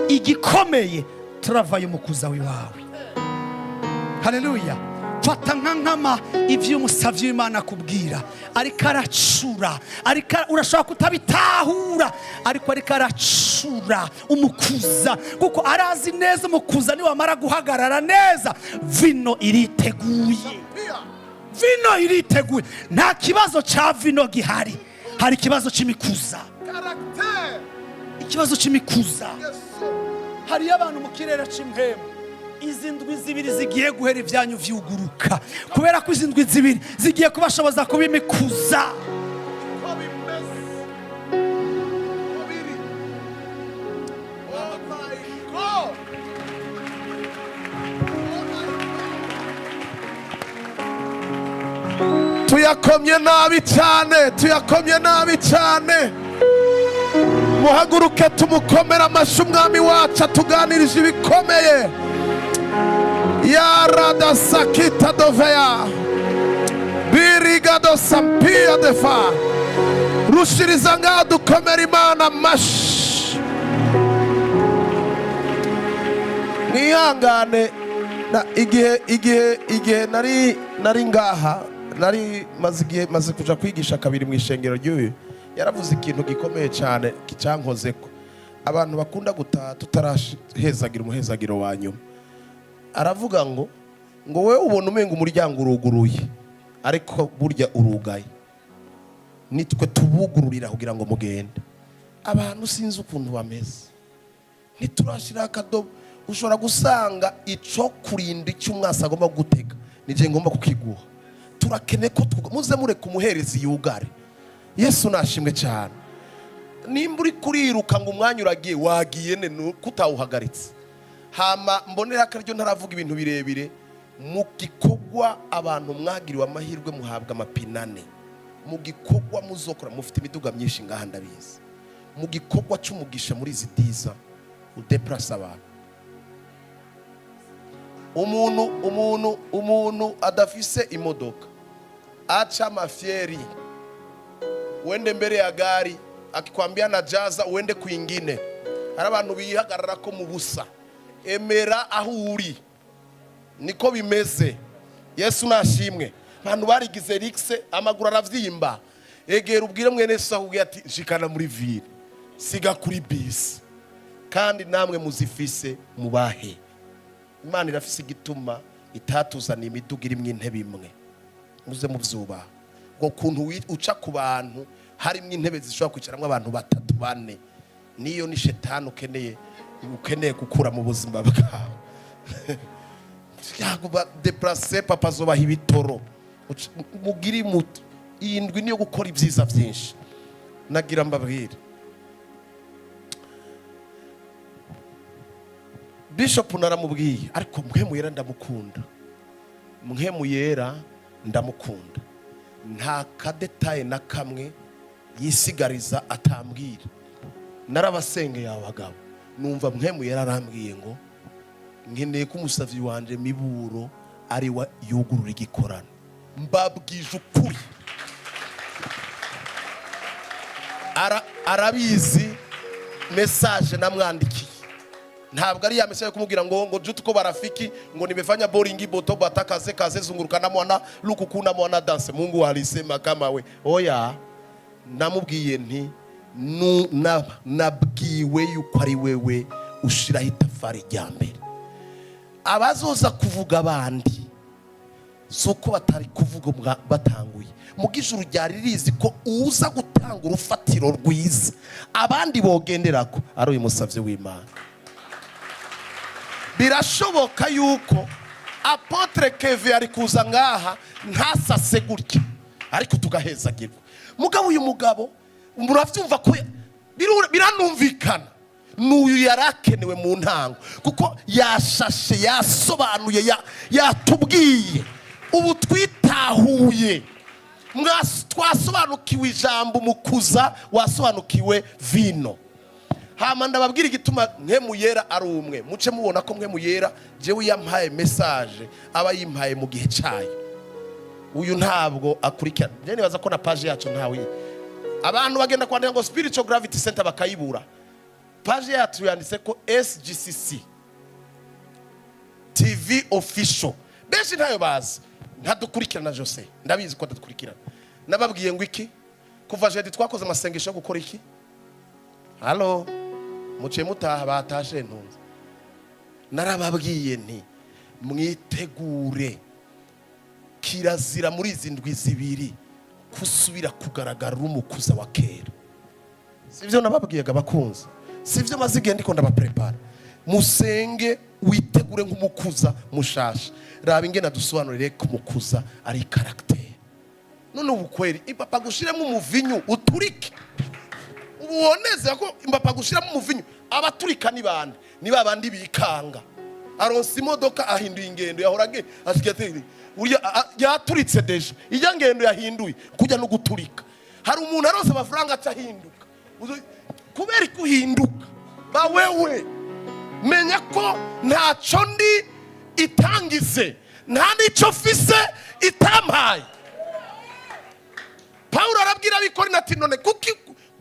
Igikomeye, turavayo umukuza w'iwawe. Haleluya! Fata nka nkama ibyo umusavyi w'Imana akubwira, ariko aracura, ariko urashobora kutabitahura, ariko aracura umukuza, kuko arazi neza umukuza niwamara guhagarara neza, vino iriteguye, vino iriteguye. Nta kibazo cya vino gihari. Hari ikibazo c'imikuza. Caractère. Ikibazo c'imikuza. Yesu. Hariyo abantu mu kirere c'impemu. Izi ndwi 2 zigiye guhera ibyanyu vyuguruka, kubera ko izi ndwi 2 zigiye kubashoboza kuba imikuza. Ko bimeze. Ko biri. Oh my God. Oh my God. Tuyakomye nabi cyane, tuyakomye nabi cyane. Muhaguruke tumukomere amashyi umwami wacu atuganirije ibikomeye. Yaradasakita doveya birigado sampia defa rushiriza ngaha dukomera Imana amashyi. Mwihangane igihe nari ngaha, nari maze igihe maze kuja kwigisha kabiri mu ishengero ry'uyu, yaravuze ikintu gikomeye cyane cyankozeko. Abantu bakunda gutaha tutarahezagira umuhezagiro wa nyuma. Aravuga ngo wowe ubona umenga umuryango uruguruye, ariko burya urugaye, nitwe tubugururira kugira ngo mugende. Abantu sinzi ukuntu bameze, ntiturashyiraho akadobo. Ushobora gusanga ico kurinda icyo umwasi agomba gutega nije ngomba kukiguha. Turakeneye ko muze mureka umuherezi yugare. Yesu nashimwe cyane. Nimba uri kuriruka ngo umwanya uragiye, wagiye ne kutawuhagaritse. Hama mbonera akaryo, ntaravuga ibintu birebire. Mu gikorwa abantu mwagiriwe amahirwe muhabwa amapine ane, mu gikorwa muzokora mufite imiduga myinshi ngaha, ndabizi. Mu gikorwa cy'umugisha muri izi diza udeplasa abantu, umuntu adafise imodoka acha mafyeri, uende mbele ya gari, akikwambia na jaza uende kwingine. Hari abantu bihagarara ko mu busa. Emera aho uri, niko bimeze. Yesu nashimwe. Abantu barigize rikse, amaguru aravyimba. Egera ubwire mwene so akubwira ati nshikana muri ville, siga kuri bisi. Kandi namwe muzifise mubahe. Imana irafise igituma itatuzaniye imiduga irimwo intebe imwe. Muze muvyubaha. Ubwo kuntu uca ku bantu harimo intebe zishobora kwicaramo abantu batatu, bane, niyo ni shetani ukeneye gukura mu buzima bwawe. Deplase papa azobaha ibitoro. Mugire muto iyi ndwi niyo gukora ibyiza byinshi. Nagira mbabwire, Bishop naramubwiye, ariko Mpwemu Yera ndamukunda, Mpwemu Yera ndamukunda. Nta kadetaye na kamwe yisigariza atambwira. Narabasengeye abagabo, numva Mpwemu Yera arambwiye ngo nkeneye ko umusavyi wanje Miburo ari wa yugurura igikorano. Mbabwije ukuri, arabizi. Message namwandikiye ntabwo ari ya message yo kumubwira ngo jutu ko barafiki ngo nimefanya boringi boto batakaze kaze zunguruka na mwana lukukuna mwana dance Mungu alisema kama we. Oya, namubwiye nti nabwiwe yuko ari wewe ushiraho itafari rya mbere. Abazoza kuvuga abandi si uko batari kuvuga batanguye muga ijuru ryari rizi ko uza gutanga urufatiro rwiza abandi bogenderako ari uyu musavyi w'Imana. Birashoboka yuko Apôtre Keve ari kuza ngaha ntasase gutya, ariko tugahezagirwa. Mugabo uyu mugabo muravyumva ko biranumvikana, n'uyu yarakenewe mu ntango, kuko yashashe, yasobanuye, yatubwiye. Ubu twitahuye, twasobanukiwe ijambo umukuza, wasobanukiwe vino. Hama ndababwira igituma Mpwemu Yera ari umwe. Muce mubona ko Mpwemu Yera jewe yampaye message aba yimpaye mu gihe cyayo. Uyu ntabwo akurikirana. Njye nibaza ko na page yacu ntawe, abantu bagenda kwandika ngo Spiritual Gravity Center bakayibura. Page yacu yanditse ko SGCC TV Official. Benshi ntayo bazi, ntadukurikirana. Jose ndabizi ko atadukurikirana. Nababwiye ngo iki? Kuva jeudi twakoze amasengesho yo gukora iki? Halo, muciye mutaha, batashe ntunze. Narababwiye nti mwitegure, kirazira muri izi ndwi 2. Kusubira kugaragara uri umukuza wa kera. Sivyo nababwiyaga, abakunzi? Sivyo maze igihe ndiko ndabaprepara? Musenge, witegure nk'umukuza mushasha. Raba ingene dusobanurire ko umukuza ari caractère. None ubu kweri ipapa gushiramo umuvinyu uturike, ubu woneze ko impapa gushiramo umuvinyu. Abaturika ni bande? Ni babandi bikanga aronse imodoka, ahinduye ingendo yahora asigaye atera urya yaturitse déjà. Ijya ngendo yahinduye kujya no guturika. Hari umuntu aronse amafaranga aca ahinduka. Kubera ko uhinduka ba wewe, menya ko ntacyo ndi itangize, nta n'icyo mfise itampaye. Pawulo arabwira abikorina ati: "None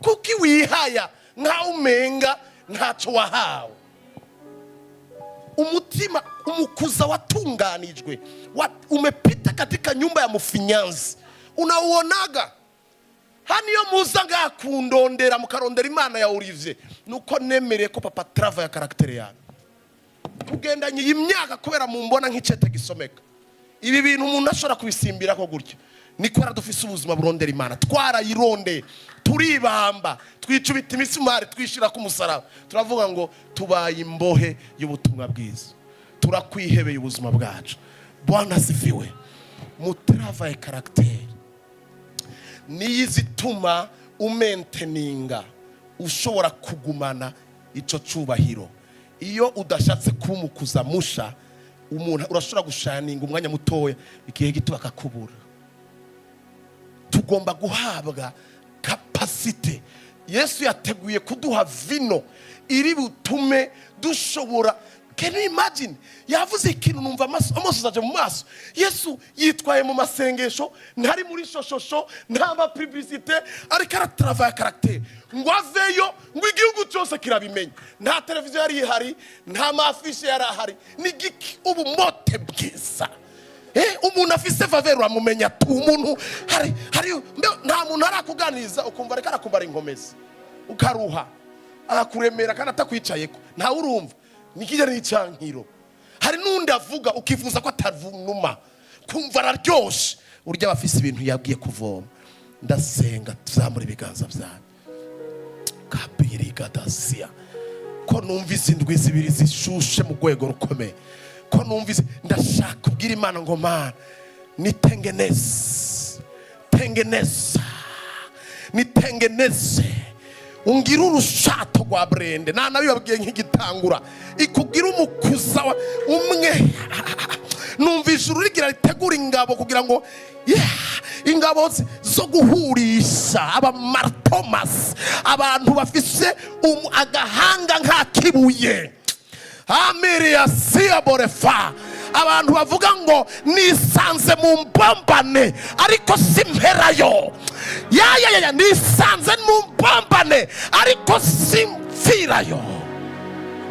kuki wihaya nkaho umenga ntacyo wahawe?" Umutima umukuza watunganijwe, umepita katika nyumba ya mufinyanzi, unauonaga. Hano iyo muza ngaha kundondera, mukarondera Imana ya Olivier, nuko nemereye ko papa travaille caractère yawe kugendanye iyi myaka, kubera mumbona nk'icete gisomeka. Ibi bintu umuntu ashobora kubisimbira ko gutya ni kubera dufise ubuzima burondera Imana. Twarayirondeye, turibamba, twicubita imisumari, twishyira ku musaraba, turavuga ngo tubaye imbohe y'ubutumwa bwiza, turakwihebeye ubuzima bwacu. Bwana asifiwe. Mutravaille caractère, niyo izituma umainteninga, ushobora kugumana icyo cyubahiro. Iyo udashatse kuba umukuza musha, umuntu urashobora gushaninga umwanya mutoya, igihe gito bakakubura. Tugomba guhabwa capacité. Yesu yateguye kuduha vino iri butume dushobora. Can you imagine? Yavuze ikintu numva amaso aje mu maso. Yesu yitwaye mu masengesho, ntari muri shoshosho, nta ma publicité, ariko aratravailla caractère ngo aveyo ngo igihugu cyose kirabimenya. Nta televiziyo yari ihari, nta ma affiches yari ahari. Ni giki? Ubumote bwiza. Umuntu afise faveur uramumenya tu. Umuntu hari nta muntu arakuganiriza ukumva ariko arakumara inkomezi, ukaruha, akakuremera kandi atakwicayeko, ntawe urumva nikijya n'icankiro. Hari n'undi avuga ukifuza ko atavunuma, kumva araryoshe. Urya aba afise ibintu yabwiye kuvoma. Ndasenga, tuzamura ibiganza byanyu kabiri gadasiya ko numvise indwi 2 zishushe mu rwego rukomeye, ko numvise ndashaka kubwira Imana ngo: "Mana, nitengeneze, tengeneza, nitengeneze, ungire urushato rwa burende." Nabibabwiye nk'igitangura ikugira umukuza umwe. Numva ijuru rigira ritegura ingabo kugira ngo, yeah, ingabo zo guhurisha abamartomasi, abantu bafise agahanga nk'akibuye amiriya borefa, abantu bavuga ngo nisanze mu mbombane ariko si mperayo, ya nisanze mu mbombane ariko si mpfirayo.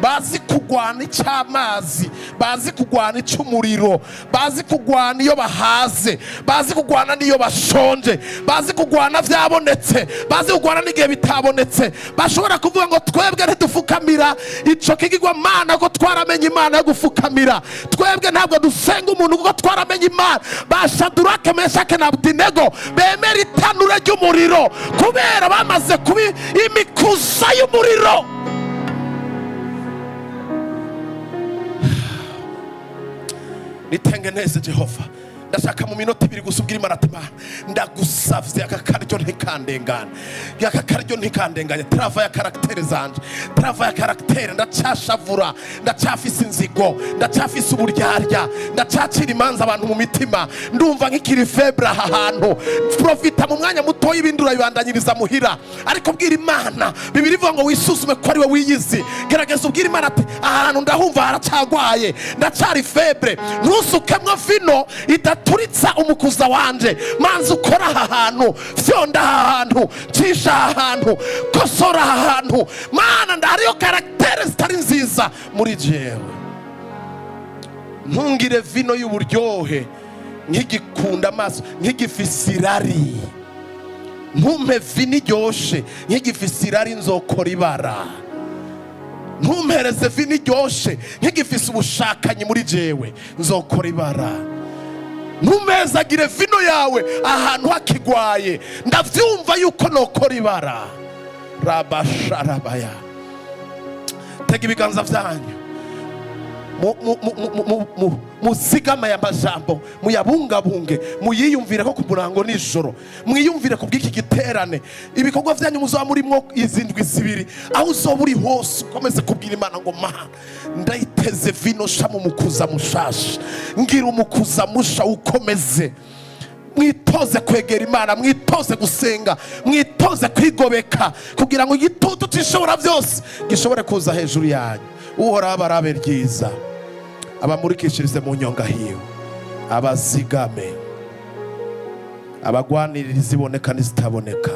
Bazi kugwana icy'amazi, bazi kugwana icy'umuriro, bazi kugwana iyo bahaze, bazi kugwana n'iyo bashonje, bazi kugwana byabonetse, bazi kugwana n'igihe bitabonetse. Bashobora kuvuga ngo twebwe ntidufukamira ico kigirwamana ko twaramenye Imana yo gufukamira. Twebwe ntabwo dusenga umuntu kuko twaramenye Imana. Ba Shadurake, Meshake na Abudinego bemera itanura ry'umuriro kubera bamaze kuba imikuza y'umuriro. Nitengeneze Jehova. Ndashaka mu minota 2 gusa ubwira Imana ati: "Mana, ndagusavye, aka karyo ntikandengane, aka karyo ntikandenganye. Travaille caractère zanje, travaille caractère. Ndacashavura, ndacafise inzigo, ndacafise uburyarya, ndacacira imanza abantu mu mitima, ndumva nk'ikiri faible aha hantu." Profita mu mwanya mutoya, ibindi urabibandanyiriza muhira. Ariko bwira Imana. Bibiri ivuga ngo wisuzume ko ari we wiyizi. Gerageza ubwira Imana ati: "Aha hantu ndahumva haracagwaye, ndacari faible, ntusukemwo vino idaturitsa umukuza wanje. Manza ukora aha hantu, fyonda aha hantu, cisha aha hantu, kosora aha hantu. Mana, ndahariyo caractère zitari nziza muri jewe. Ntungire vino y'uburyohe nk'igikunda amaso, nk'igifise irari. Ntumpe vino iryoshe nk'igifise irari, nzokora ibara. Ntumpereze vino iryoshe nk'igifise ubushakanyi muri jewe, nzokora ibara." Ntumezagire vino yawe ahantu hakigwaye. Ndavyumva yuko nokora ibara rabasharabaya. Tega ibiganza vyanyu, muzigame aya majambo, muyabungabunge, muyiyumvire ko ku murango nijoro, mwiyumvire ku bw'iki giterane, ibikorwa vyanyu muzaba murimwo izi ndwi 2. Aho uzoba uri hose, ukomeze kubwira Imana ngo: "Mana, ndayiteze vino sha mu mukuza mushasha, ngira umukuza musha ukomeze." Mwitoze kwegera Imana, mwitoze gusenga, mwitoze kwigobeka, kugira ngo igitutu cy'Ishobora byose gishobore kuza hejuru yanyu. Uhoraho abarabe ryiza, abamurikishirize mu nyonga hiwe, abazigame, abagwanirira iziboneka n'izitaboneka,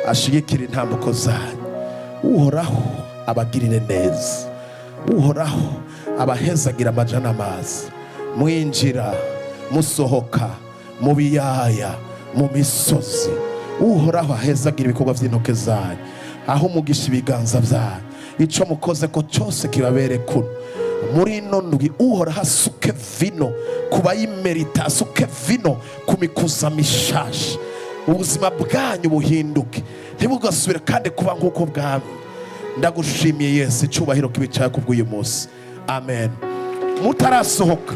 ashigikira intambuko zanyu. Uhoraho abagirire neza, Uhoraho abahezagira amaja n'amazi, mwinjira, musohoka, mu biyaya, mu misozi. Uhoraho ahezagira ibikorwa by'intoke zanyu, aho umugisha ibiganza byanyu, ico mukoze ko cyose kibabere kuno. Muri ino ndwi, Uhoraho asuke vino ku bayimerita, asuke vino ku mikuza mishasha. Ubuzima bwanyu buhinduke, ntibugasubire kandi kuba nk'uko bwami. Ndagushimiye Yesu, icyubahiro kibicaye kubw'uyu munsi. Amen. Mutarasohoka,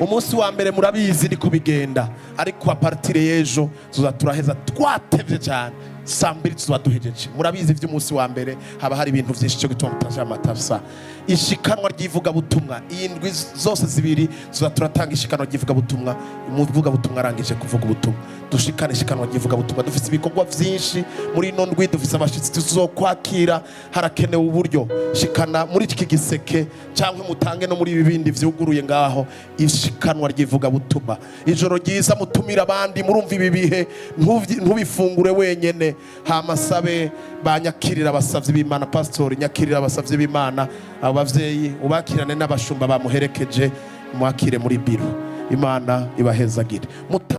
umunsi wa mbere murabizi niko bigenda, ariko à partir y'ejo tuza turaheza twatevye cyane. Saa 2 tuzoba duhejeje. Murabizi iby'umunsi wa mbere, haba hari ibintu byinshi cyo gituma mutaja amatasa. Ishikanwa ry'ivugabutumwa, iyi ndwi zose 2 tuza turatanga ishikanwa ry'ivugabutumwa. Umuvugabutumwa arangije kuvuga ubutumwa, dushikane ishikanwa ry'ivugabutumwa. Dufite ibikorwa byinshi muri ino ndwi, dufite abashitsi tuzokwakira, harakenewe uburyo. Shikana muri iki giseke cyangwa mutange no muri ibi bindi vyuguruye ngaho ishikanwa ry'ivugabutumwa. Ijoro ryiza, mutumira abandi. Murumva ibi bihe, ntubifungure wenyene. Hama sabe banyakirira abasavyi b'Imana. Pastori, nyakirira abasavyi b'Imana, abo bavyeyi ubakirane n'abashumba bamuherekeje, mwakire muri biro. Imana ibahezagire.